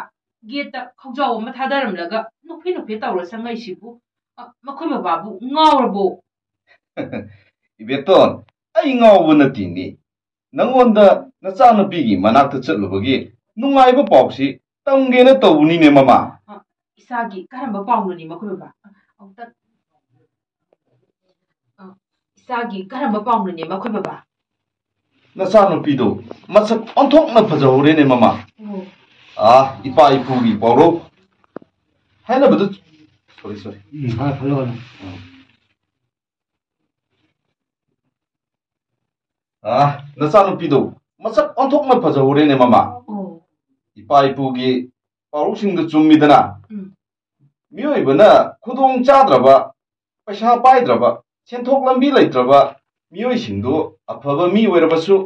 ꯒꯦꯠꯇ ꯈꯧꯖꯥꯎ ꯑꯃ ꯊꯥꯗꯔꯝꯂꯒ ꯅꯣꯛꯐꯦꯠ ꯅꯣꯛꯐꯦꯠ ꯇꯧꯔ ꯆꯪꯉꯛꯏꯁꯤꯕꯨ, ꯑ, ꯃꯈꯣꯏ ꯕꯕꯥꯕꯨ ꯉꯥꯎꯔꯕꯣ? ꯏꯕꯦꯇꯣꯟ, ꯑꯩ ꯉꯥꯎꯕ ꯅꯠꯇꯦꯅꯦ꯫ ꯅꯪꯉꯣꯟꯗ ꯅꯆꯥꯅꯨꯄꯤꯒꯤ ꯃꯅꯥꯛꯇ ꯆꯠꯂꯨꯕꯒꯤ ꯅꯨꯡꯉꯥꯏꯕ ꯄꯥꯎꯁꯤ ꯇꯝꯒꯦꯅ ꯇꯧꯕꯅꯤꯅꯦ, ꯃꯃꯥ꯫ ꯑ, ꯏꯆꯥꯒꯤ ꯀꯔꯝꯕ ꯄꯥꯎꯅꯣꯅꯦ, ꯃꯈꯣꯏ ꯕꯕꯥ? ꯑ, ꯑꯃꯨꯛꯇ, ꯑ, ꯏꯆꯥꯒꯤ ꯀꯔꯝꯕ ꯄꯥꯎꯅꯣꯅꯦ, ꯃꯈꯣꯏ ꯕꯕꯥ? ꯅꯆꯥꯅꯨꯄꯤꯗꯣ ꯃꯁꯛ ꯑꯣꯟꯊꯣꯛꯅ ꯐꯖꯍꯧꯔꯦꯅꯦ, ꯃꯃꯥ꯫ ꯑꯣ꯫ ꯑꯥ, ꯏꯄꯥ ꯏꯄꯨꯒꯤ ꯄꯥꯎꯔꯧ ꯍꯥꯏꯅꯕꯗꯨ, ꯁꯣꯔꯤ, ꯁꯣꯔꯤ꯫ ꯎꯝ, ꯍꯣꯏ, ꯍꯜꯂꯣ, ꯍꯜꯂꯣ꯫ ꯎꯝ꯫ ꯑꯥ, ꯅꯆꯥꯅꯨꯄꯤꯗꯣ ꯃꯁꯛ ꯑꯣꯟꯊꯣꯛꯅ ꯐꯖꯍꯧꯔꯦꯅꯦ, ꯃꯃꯥ꯫ ꯑꯣ꯫ ꯏꯄꯥ ꯏꯄꯨꯒꯤ ꯄꯥꯎꯔꯧꯁꯤꯡꯗꯨ ꯆꯨꯝꯃꯤꯗꯅ꯫ ꯎꯝ꯫ ꯃꯤꯑꯣꯏꯕꯅ ꯈꯨꯗꯣꯡ ꯆꯥꯗ꯭ꯔꯕ, ꯄꯩꯁꯥ ꯄꯥꯏꯗ꯭ꯔꯕ, ꯁꯦꯟꯊꯣꯛ ꯂꯝꯕꯤ ꯂꯩꯇ꯭ꯔꯕ ꯃꯤꯑꯣꯏꯁꯤꯡꯗꯨ ꯑꯐꯕ ꯃꯤ ꯑꯣꯏꯔꯕꯁꯨ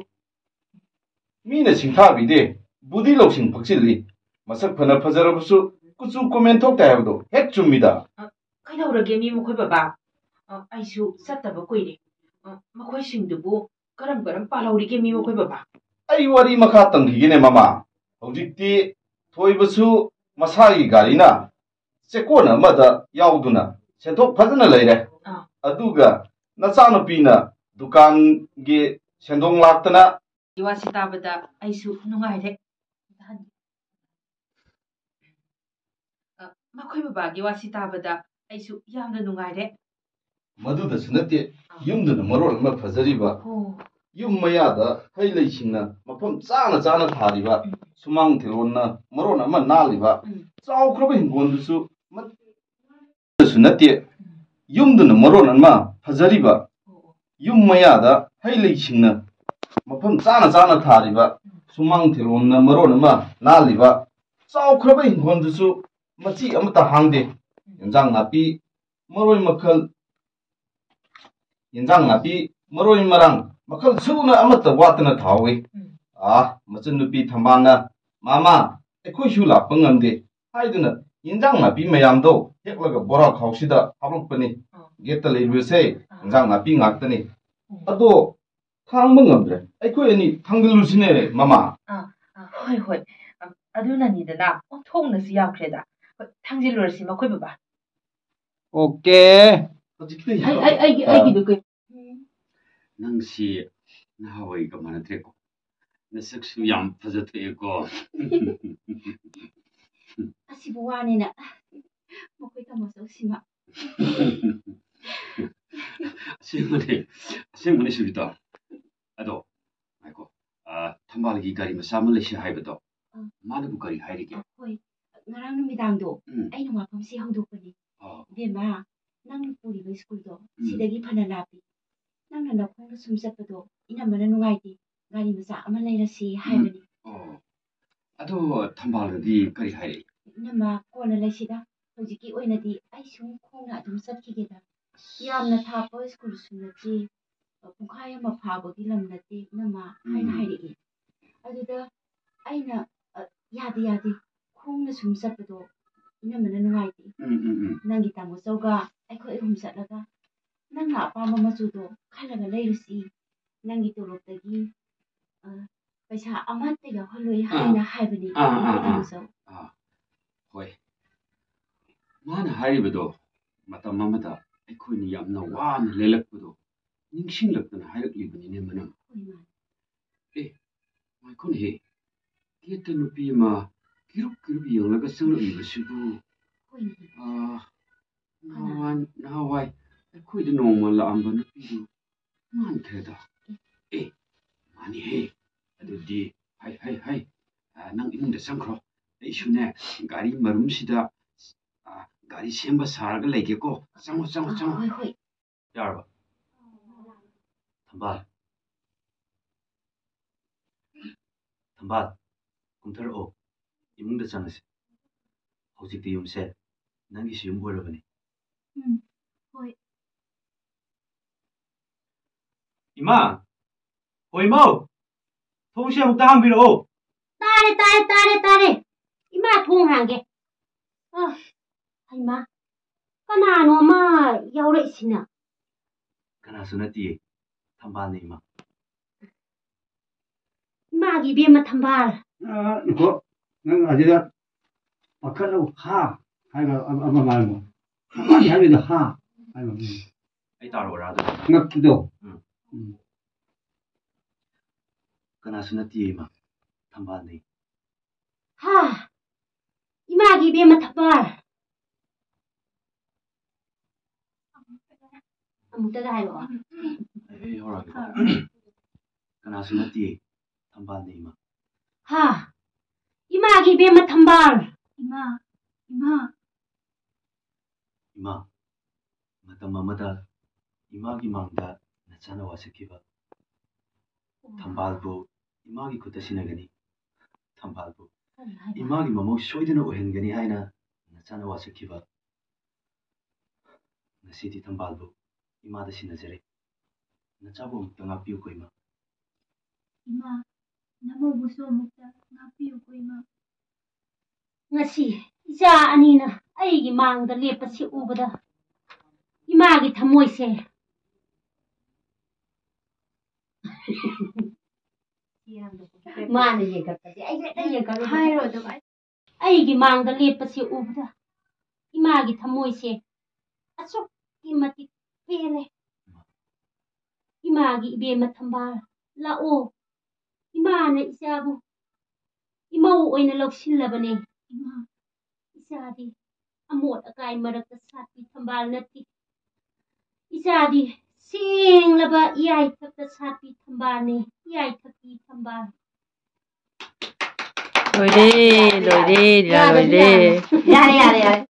ꯃꯤꯅ ꯁꯤꯡꯊꯥꯕꯤꯗꯦ, ꯕꯨꯙꯤ ꯂꯧꯁꯤꯡ ꯐꯛꯆꯤꯜꯂꯤ꯫ ꯃꯁꯛ ꯐꯅ ꯐꯖꯔꯕꯁꯨ ꯀꯨꯆꯨ ꯀꯨꯃꯦꯟ ꯊꯣꯛꯇꯦ ꯍꯥꯏꯕꯗꯣ ꯍꯦꯛ ꯆꯨꯝꯃꯤꯗ꯫ ꯑ, ꯀꯩꯗꯧꯔꯒꯦ ꯃꯤ ꯃꯈꯣꯏ ꯕꯕꯥ? ꯑ, ꯑꯩꯁꯨ ꯆꯠꯇꯕ ꯀꯨꯏꯔꯦ꯫ ꯑ, ꯃꯈꯣꯏꯁꯤꯡꯗꯨꯕꯨ ꯀꯔꯝ ꯀꯔꯝ ꯄꯥꯜꯍꯧꯔꯤꯒꯦ ꯃꯤ ꯃꯈꯣꯏ ꯕꯕꯥ? ꯑꯩ ꯋꯥꯔꯤ ꯃꯈꯥ ꯇꯝꯈꯤꯒꯦꯅꯦ, ꯃꯃꯥ꯫ ꯍꯧꯖꯤꯛꯇꯤ ꯊꯣꯏꯕꯁꯨ ꯃꯁꯥꯒꯤ ꯒꯥꯔꯤꯅ ꯆꯦꯛꯀꯣꯟ ꯑꯃꯗ ꯌꯥꯎꯗꯨꯅ ꯁꯦꯟꯊꯣꯛ ꯐꯖꯅ ꯂꯩꯔꯦ꯫ ꯑꯥ꯫ ꯑꯗꯨꯒ ꯅꯆꯥꯅꯨꯄꯤꯅ ꯗꯨꯀꯥꯟꯒꯤ ꯁꯦꯟꯗꯣꯡ ꯂꯥꯛꯇꯅ꯫ ꯋꯥꯁꯤ ꯇꯥꯕꯗ ꯑꯩꯁꯨ ꯅꯨꯡꯉꯥꯏꯔꯦ꯫ ꯑ, ꯃꯈꯣꯏ ꯕꯕꯥꯒꯤ ꯋꯥꯁꯤ ꯇꯥꯕꯗ ꯑꯩꯁꯨ ꯌꯥꯝꯅ ꯅꯨꯡꯉꯥꯏꯔꯦ꯫ ꯃꯗꯨꯗꯁꯨ ꯅꯠꯇꯦ, ꯑꯥ꯫ ꯌꯨꯝꯗꯨꯅ ꯃꯔꯣꯜ ꯑꯃ ꯐꯖꯔꯤꯕ꯫ ꯑꯣ꯫ ꯌꯨꯝ ꯃꯌꯥꯗ ꯍꯩ ꯂꯩꯁꯤꯡꯅ ꯃꯐꯝ ꯆꯥꯅ ꯆꯥꯅ ꯊꯥꯔꯤꯕ, ꯎꯝ꯫ ꯁꯨꯃꯥꯡ ꯊꯤꯔꯣꯟꯅ ꯃꯔꯣꯜ ꯑꯃ ꯅꯥꯜꯂꯤꯕ, ꯎꯝ꯫ ꯆꯥꯎꯈ꯭ꯔꯕ ꯍꯤꯡꯒꯣꯜꯗꯨꯁꯨ ꯃ-, ꯁꯨ ꯅꯠꯇꯦ, ꯎꯝ꯫ ꯌꯨꯝꯗꯨꯅ ꯃꯔꯣꯜ ꯑꯃ ꯐꯖꯔꯤꯕ, ꯑꯣ, ꯑꯣ꯫ ꯌꯨꯝ ꯃꯌꯥꯗ ꯍꯩ ꯂꯩꯁꯤꯡꯅ ꯃꯐꯝ ꯆꯥꯅ ꯆꯥꯅ ꯊꯥꯔꯤꯕ, ꯎꯝ꯫ ꯁꯨꯃꯥꯡ ꯊꯤꯔꯣꯟꯅ ꯃꯔꯣꯜ ꯑꯃ ꯅꯥꯜꯂꯤꯕ, ꯆꯥꯎꯈ꯭ꯔꯕ ꯍꯤꯡꯒꯣꯜꯗꯨꯁꯨ ꯃꯆꯤ ꯑꯃꯠꯇ ꯍꯥꯡꯗꯦ꯫ ꯎꯝ꯫ ꯏꯟꯖꯥꯡ ꯅꯥꯄꯤ ꯃꯔꯣꯏ ꯃꯈꯜ, ꯏꯟꯖꯥꯡ ꯅꯥꯄꯤ ꯃꯔꯣꯏ ꯃꯔꯥꯡ ꯃꯈꯜ ꯁꯨꯅ ꯑꯃꯠꯇ ꯋꯥꯠꯇꯅ ꯊꯥꯍꯧꯏ꯫ ꯎꯝ꯫ ꯑꯥ, ꯃꯆꯟꯅꯨꯄꯤ ꯊꯝꯕꯥꯜꯅ, "ꯃꯃꯥ, ꯑꯩꯈꯣꯏꯁꯨ ꯂꯥꯛꯄ ꯉꯝꯗꯦ" ꯍꯥꯏꯗꯨꯅ ꯏꯟꯖꯥꯡ ꯅꯥꯄꯤ ꯃꯌꯥꯝꯗꯣ ꯍꯦꯛꯂꯒ ꯕꯣꯔꯥ ꯈꯥꯎꯁꯤꯗ ꯍꯥꯞꯂꯛꯄꯅꯤ꯫ ꯑꯥ꯫ ꯒꯦꯠꯇ ꯂꯩꯔꯤꯕꯁꯦ ꯑꯥ꯫ ꯏꯟꯖꯥꯡ ꯅꯥꯄꯤ ꯉꯥꯛꯇꯅꯤ꯫ ꯎꯝ꯫ ꯑꯗꯣ ꯈꯥꯡꯕ ꯉꯝꯗ꯭ꯔꯦ, ꯑꯩꯈꯣꯏ ꯑꯅꯤ ꯊꯥꯡꯖꯤꯜꯂꯨꯁꯤꯅꯦ, ꯃꯃꯥ꯫ ꯑꯥ, ꯑꯥ, ꯍꯣꯏ, ꯍꯣꯏ꯫ ꯑ, ꯑꯗꯨꯅꯅꯤꯗꯅ, ꯑꯣꯟꯊꯣꯛꯅꯁꯨ ꯌꯥꯝꯈ꯭ꯔꯦꯗ꯫ ꯍꯣꯏ, ꯊꯥꯡꯖꯤꯜꯂꯨꯔꯁꯤ ꯃꯈꯣꯏ ꯕꯕꯥ꯫ ꯑꯣꯀꯦ꯫ ꯍꯧꯖꯤꯛꯀꯤꯗꯣ ꯑꯩ, ꯑꯩ, ꯑꯩꯒꯤ, ꯑꯥ꯫ ꯑꯩꯒꯤꯗꯣ ꯀꯩ-, ꯎꯝ꯫ ꯅꯪꯁꯤ ꯅꯍꯥꯟꯋꯥꯏꯒ ꯃꯥꯟꯅꯗ꯭ꯔꯦꯀꯣ꯫ ꯅꯁꯛꯁꯨ ꯌꯥꯝ ꯐꯖꯊꯣꯛꯑꯦꯀꯣ꯫ ꯑꯁꯤꯕꯨ ꯋꯥꯅꯤꯅ ꯃꯈꯣꯏ ꯇꯥꯃꯣꯆꯧꯁꯤꯃ꯫ ꯑꯁꯦꯡꯕꯅꯦ, ꯑꯁꯦꯡꯕꯅꯦ ꯁꯨꯖꯤꯇꯥ꯫ ꯑꯗꯣ, ꯉꯥꯏꯈꯣ, ꯑ, ꯊꯝꯕꯥꯜꯒꯤ ꯒꯥꯔꯤ ꯃꯆꯥ ꯑꯃ ꯂꯩꯁꯦ ꯍꯥꯏꯕꯗꯣ, ꯑꯥ꯫ ꯃꯥꯅꯕꯨ ꯀꯔꯤ ꯍꯥꯏꯔꯤꯒꯦ? ꯍꯣꯏ, ꯉꯔꯥꯡ ꯅꯨꯃꯤꯗꯥꯡꯗꯣ ꯎꯝ꯫ ꯑꯩꯅ ꯋꯥꯐꯝꯁꯤ ꯍꯧꯗꯣꯛꯄꯅꯤ꯫ ꯑꯥ꯫ ꯏꯕꯦꯝꯃ, ꯅꯪ ꯄꯨꯔꯤꯕ ꯁ꯭ꯀꯨꯜꯗꯣ ꯎꯝ꯫ ꯁꯤꯗꯒꯤ ꯐꯅ ꯂꯥꯞꯄꯤ꯫ ꯅꯪꯅ ꯅꯈꯣꯡꯅ ꯁꯨꯝ ꯆꯠꯄꯗꯣ ꯏꯅꯝꯃꯅ ꯅꯨꯡꯉꯥꯏꯇꯦ, ꯒꯥꯔꯤ ꯃꯆꯥ ꯑꯃ ꯂꯩꯔꯁꯤ ꯍꯥꯏꯕꯅꯤ꯫ ꯑꯣ, ꯑꯗꯣ ꯊꯝꯕꯥꯜꯅꯗꯤ ꯀꯔꯤ ꯍꯥꯏꯔꯛꯏ? ꯏꯅꯝꯃ, ꯀꯣꯟꯅ ꯂꯩꯁꯤꯗ, ꯍꯧꯖꯤꯛꯀꯤ ꯑꯣꯏꯅꯗꯤ ꯑꯩ ꯁꯨꯝ ꯈꯣꯡꯅ ꯑꯗꯨꯝ ꯆꯠꯈꯤꯒꯦꯗ꯫ ꯌꯥꯝꯅ ꯊꯥꯞꯄ ꯁ꯭ꯀꯨꯜꯁꯨ ꯅꯠꯇꯦ, ꯄꯨꯡꯈꯥꯏ ꯑꯃ ꯐꯥꯕꯒꯤ ꯂꯝ ꯅꯠꯇꯦ ꯏꯅꯝꯃ ꯍꯥꯏꯅ ꯎꯝ꯫ ꯍꯥꯏꯔꯛꯏ꯫ ꯑꯗꯨꯗ ꯑꯩꯅ, "ꯑ, ꯌꯥꯗꯦ, ꯌꯥꯗꯦ, ꯈꯣꯡꯅ ꯁꯨꯝ ꯆꯠꯄꯗꯣ ꯏꯅꯝꯃꯅ ꯅꯨꯡꯉꯥꯏꯇꯦ꯫ ꯎꯝ, ꯎꯝ, ꯎꯝ꯫ ꯅꯪꯒꯤ ꯇꯥꯃꯣ ꯆꯧꯒ ꯑꯩꯈꯣꯏ ꯑꯍꯨꯝ ꯆꯠꯂꯒ ꯅꯪꯅ ꯑꯄꯥꯝꯕ ꯃꯆꯨꯗꯣ ꯈꯜꯂꯒ ꯂꯩꯔꯨꯁꯤ꯫ ꯅꯪꯒꯤ ꯇꯣꯂꯣꯞꯇꯒꯤ, ꯑ, ꯄꯩꯁꯥ ꯑꯃꯠꯇ ꯌꯥꯎꯍꯜꯂꯣꯏ" ꯑꯥ꯫ ꯍꯥꯏꯅ ꯍꯥꯏꯕꯅꯤ ꯑꯥ, ꯑꯥ, ꯑꯩꯈꯣꯏ ꯑꯥ꯫ ꯇꯥꯃꯣ ꯆꯧ꯫ ꯑꯥ, ꯍꯣꯏ꯫ ꯃꯥꯅ ꯍꯥꯏꯔꯤꯕꯗꯣ ꯃꯇꯝ ꯑꯃꯗ ꯑꯩꯈꯣꯏꯅ ꯌꯥꯝꯅ ꯋꯥꯅ ꯂꯦꯜꯂꯛꯄꯗꯣ ꯅꯤꯡꯁꯤꯡꯂꯛꯇꯅ ꯍꯥꯏꯔꯛꯂꯤꯕꯅꯤꯅꯦ, ꯃꯅꯝ꯫ ꯍꯣꯏ, ꯃꯥꯅꯤ꯫ ꯑꯦ, ꯉꯥꯏꯈꯣꯅꯦꯍꯦ꯫ ꯒꯦꯠꯇ ꯅꯨꯄꯤ ꯑꯃ ꯀꯤꯔꯨꯞ ꯀꯤꯔꯨꯞ ꯌꯦꯡꯂꯒ ꯆꯪꯂꯛꯂꯤꯕꯁꯤꯕꯨ, ꯍꯣꯏꯅꯦ꯫ ꯑꯥ, ꯀꯅꯥ? ꯅꯍꯥꯟꯋꯥꯏ, ꯅꯍꯥꯟꯋꯥꯏ ꯑꯩꯈꯣꯏꯗ ꯅꯣꯡꯃ ꯂꯥꯛꯑꯝꯕ ꯅꯨꯄꯤꯗꯨ ꯃꯥꯟꯈ꯭ꯔꯦꯗ꯫ ꯑꯦ, ꯃꯥꯅꯤꯍꯦ꯫ ꯑꯗꯨꯗꯤ, ꯍꯩ, ꯍꯩ, ꯍꯩ, ꯑꯥ, ꯅꯪ ꯏꯃꯨꯡꯗ ꯆꯪꯈ꯭ꯔꯣ꯫ ꯑꯩꯁꯨꯅꯦ, ꯒꯥꯔꯤ ꯃꯔꯨꯝꯁꯤꯗ, ꯑꯥ, ꯒꯥꯔꯤ ꯁꯦꯝꯕ ꯁꯥꯔꯒ ꯂꯩꯒꯦꯀꯣ꯫ ꯆꯪꯉꯣ, ꯆꯪꯉꯣ, ꯑꯥ, ꯆꯪꯉꯣ꯫ ꯍꯣꯏ, ꯍꯣꯏ꯫ ꯌꯥꯔꯕ? ꯊꯝꯕꯥꯜ꯫ ꯊꯝꯕꯥꯜ, ꯀꯨꯝꯊꯔꯛꯑꯣ꯫ ꯏꯃꯨꯡꯗ ꯆꯪꯉꯁꯤ꯫ ꯍꯧꯖꯤꯛꯇꯤ ꯌꯨꯝꯁꯦ ꯅꯪꯒꯤꯁꯨ ꯌꯨꯝ ꯑꯣꯏꯔꯕꯅꯤ꯫ ꯎꯝ, ꯍꯣꯏ꯫ ꯏꯃꯥ! ꯍꯣ, ꯏꯃꯧ! ꯊꯣꯡꯁꯦ ꯑꯃꯨꯛꯇ ꯍꯥꯡꯕꯤꯔꯛꯑꯣ꯫ ꯇꯥꯔꯦ, ꯇꯥꯔꯦ, ꯇꯥꯔꯦ, ꯇꯥꯔꯦ꯫ ꯏꯃꯥ, ꯊꯣꯡ ꯍꯥꯡꯒꯦ꯫ ꯑ, ꯍꯩꯃꯥ, ꯀꯅꯥꯅꯣ ꯑꯃ ꯌꯥꯎꯔꯛꯏꯁꯤꯅ? ꯀꯅꯥꯁꯨ ꯅꯠꯇꯤꯌꯦ, ꯊꯝꯕꯥꯜꯅꯦ, ꯏꯃꯥ꯫ ꯏꯃꯥꯒꯤ ꯏꯕꯦꯝꯃ ꯊꯝꯕꯥꯜ꯫ ꯑ, ꯉꯥꯏꯈꯣ, ꯅꯪ ꯑꯁꯤꯗ ꯄꯥꯈꯠꯂꯧ, ꯍꯥ ꯍꯥꯏꯕ ꯑꯃ, ꯑꯃ ꯉꯥꯡꯉꯣ꯫ ꯊꯝꯕꯥꯜ ꯍꯥꯏꯕꯗ ꯍꯥ ꯍꯥꯏꯕ ꯑꯃ꯫ ꯑꯩ ꯇꯥꯔꯛꯑꯣꯔꯥ ꯑꯗꯨ? ꯉꯛꯄꯗꯣ꯫ ꯎꯝ꯫ ꯎꯝ꯫ ꯀꯅꯥꯁꯨ ꯅꯠꯇꯤꯌꯦ, ꯏꯃꯥ, ꯊꯝꯕꯥꯜꯅꯦ꯫ ꯍꯥ! ꯏꯃꯥꯒꯤ ꯏꯕꯦꯝꯃ ꯊꯝꯕꯥꯜ! ꯑꯃꯨꯛꯇꯒ ꯍꯥꯏꯔꯛꯑꯣ꯫ ꯑꯩ, ꯑꯩ ꯍꯧꯔꯛꯑꯒꯦꯀꯣ꯫ ꯀꯅꯥꯁꯨ ꯅꯠꯇꯤꯌꯦ, ꯊꯝꯕꯥꯜꯅꯦ, ꯏꯃꯥ꯫ ꯍꯥ! ꯏꯃꯥꯒꯤ ꯏꯕꯦꯝꯃ ꯊꯝꯕꯥꯜ! ꯏꯃꯥ, ꯏꯃꯥ꯫ ꯏꯃꯥ, ꯃꯇꯝ ꯑꯃꯗ ꯏꯃꯥꯒꯤ ꯃꯥꯡꯗ ꯅꯆꯥꯅ ꯋꯥꯁꯛꯈꯤꯕ ꯊꯝꯕꯥꯜꯕꯨ ꯏꯃꯥꯒꯤ ꯈꯨꯠꯇ ꯁꯤꯟꯅꯒꯅꯤ꯫ ꯊꯝꯕꯥꯜꯕꯨ ꯏꯃꯥꯒꯤ ꯃꯃꯧ ꯁꯣꯏꯗꯅ ꯑꯣꯏꯍꯟꯒꯅꯤ ꯍꯥꯏꯅ ꯅꯆꯥꯅ ꯋꯥꯁꯛꯈꯤꯕ꯫ ꯉꯁꯤꯗꯤ ꯊꯝꯕꯥꯜꯕꯨ ꯏꯃꯥꯗ ꯁꯤꯟꯅꯖꯔꯦ꯫ ꯅꯆꯥꯕꯨ ꯑꯃꯨꯛꯇ ꯉꯥꯛꯄꯤꯌꯨꯀꯣ, ꯏꯃꯥ꯫ ꯏꯃꯥ, ꯅꯃꯧꯕꯨꯁꯨ ꯑꯃꯨꯛꯇ ꯉꯥꯛꯄꯤꯌꯨꯀꯣ, ꯏꯃꯥ꯫ ꯉꯁꯤ ꯏꯆꯥ ꯑꯅꯤꯅ ꯑꯩꯒꯤ ꯃꯥꯡꯗ ꯂꯦꯞꯄꯁꯤ ꯎꯕꯗ ꯏꯃꯥꯒꯤ ꯊꯃꯣꯏꯁꯦ ꯃꯥꯅ ꯌꯦꯡꯈꯠꯄꯁꯦ ꯑꯩꯁꯦ ꯍꯦꯛꯇ ꯌꯦꯡꯈꯠꯂꯨꯕ꯫ ꯍꯥꯏꯔꯣ ꯑꯗꯨꯝ꯫ ꯑꯩꯒꯤ ꯃꯥꯡꯗ ꯂꯦꯞꯄꯁꯤ ꯎꯕꯗ ꯏꯃꯥꯒꯤ ꯊꯃꯣꯏꯁꯦ ꯑꯁꯨꯛꯀꯤ ꯃꯇꯤꯛ ꯄꯦꯜꯂꯦ꯫ ꯏꯃꯥꯒꯤ ꯏꯕꯦꯝꯃ ꯊꯝꯕꯥꯜ, ꯂꯥꯛꯑꯣ꯫ ꯏꯃꯥꯅ ꯏꯆꯥꯕꯨ ꯏꯃꯧ ꯑꯣꯏꯅ ꯂꯧꯁꯤꯜꯂꯕꯅꯦ꯫ ꯏꯃꯥ, ꯏꯆꯥꯗꯤ ꯑꯃꯣꯠ ꯑꯀꯥꯏ ꯃꯔꯛꯇ ꯁꯥꯠꯄꯤ ꯊꯝꯕꯥꯜ ꯅꯠꯇꯦ꯫ ꯏꯆꯥꯗꯤ ꯁꯦꯡꯂꯕ ꯏꯌꯥꯏꯊꯛꯇ ꯁꯥꯠꯄꯤ ꯊꯝꯕꯥꯜꯅꯦ, ꯏꯌꯥꯏꯊꯛꯀꯤ ꯊꯝꯕꯥꯜ꯫ ꯂꯣꯏꯔꯦ, ꯂꯣꯏꯔꯦ, ꯂꯤꯂꯥ ꯂꯣꯏꯔꯦ꯫ ꯌꯥꯔꯦ, ꯌꯥꯔꯦ, ꯌꯥꯔꯦ꯫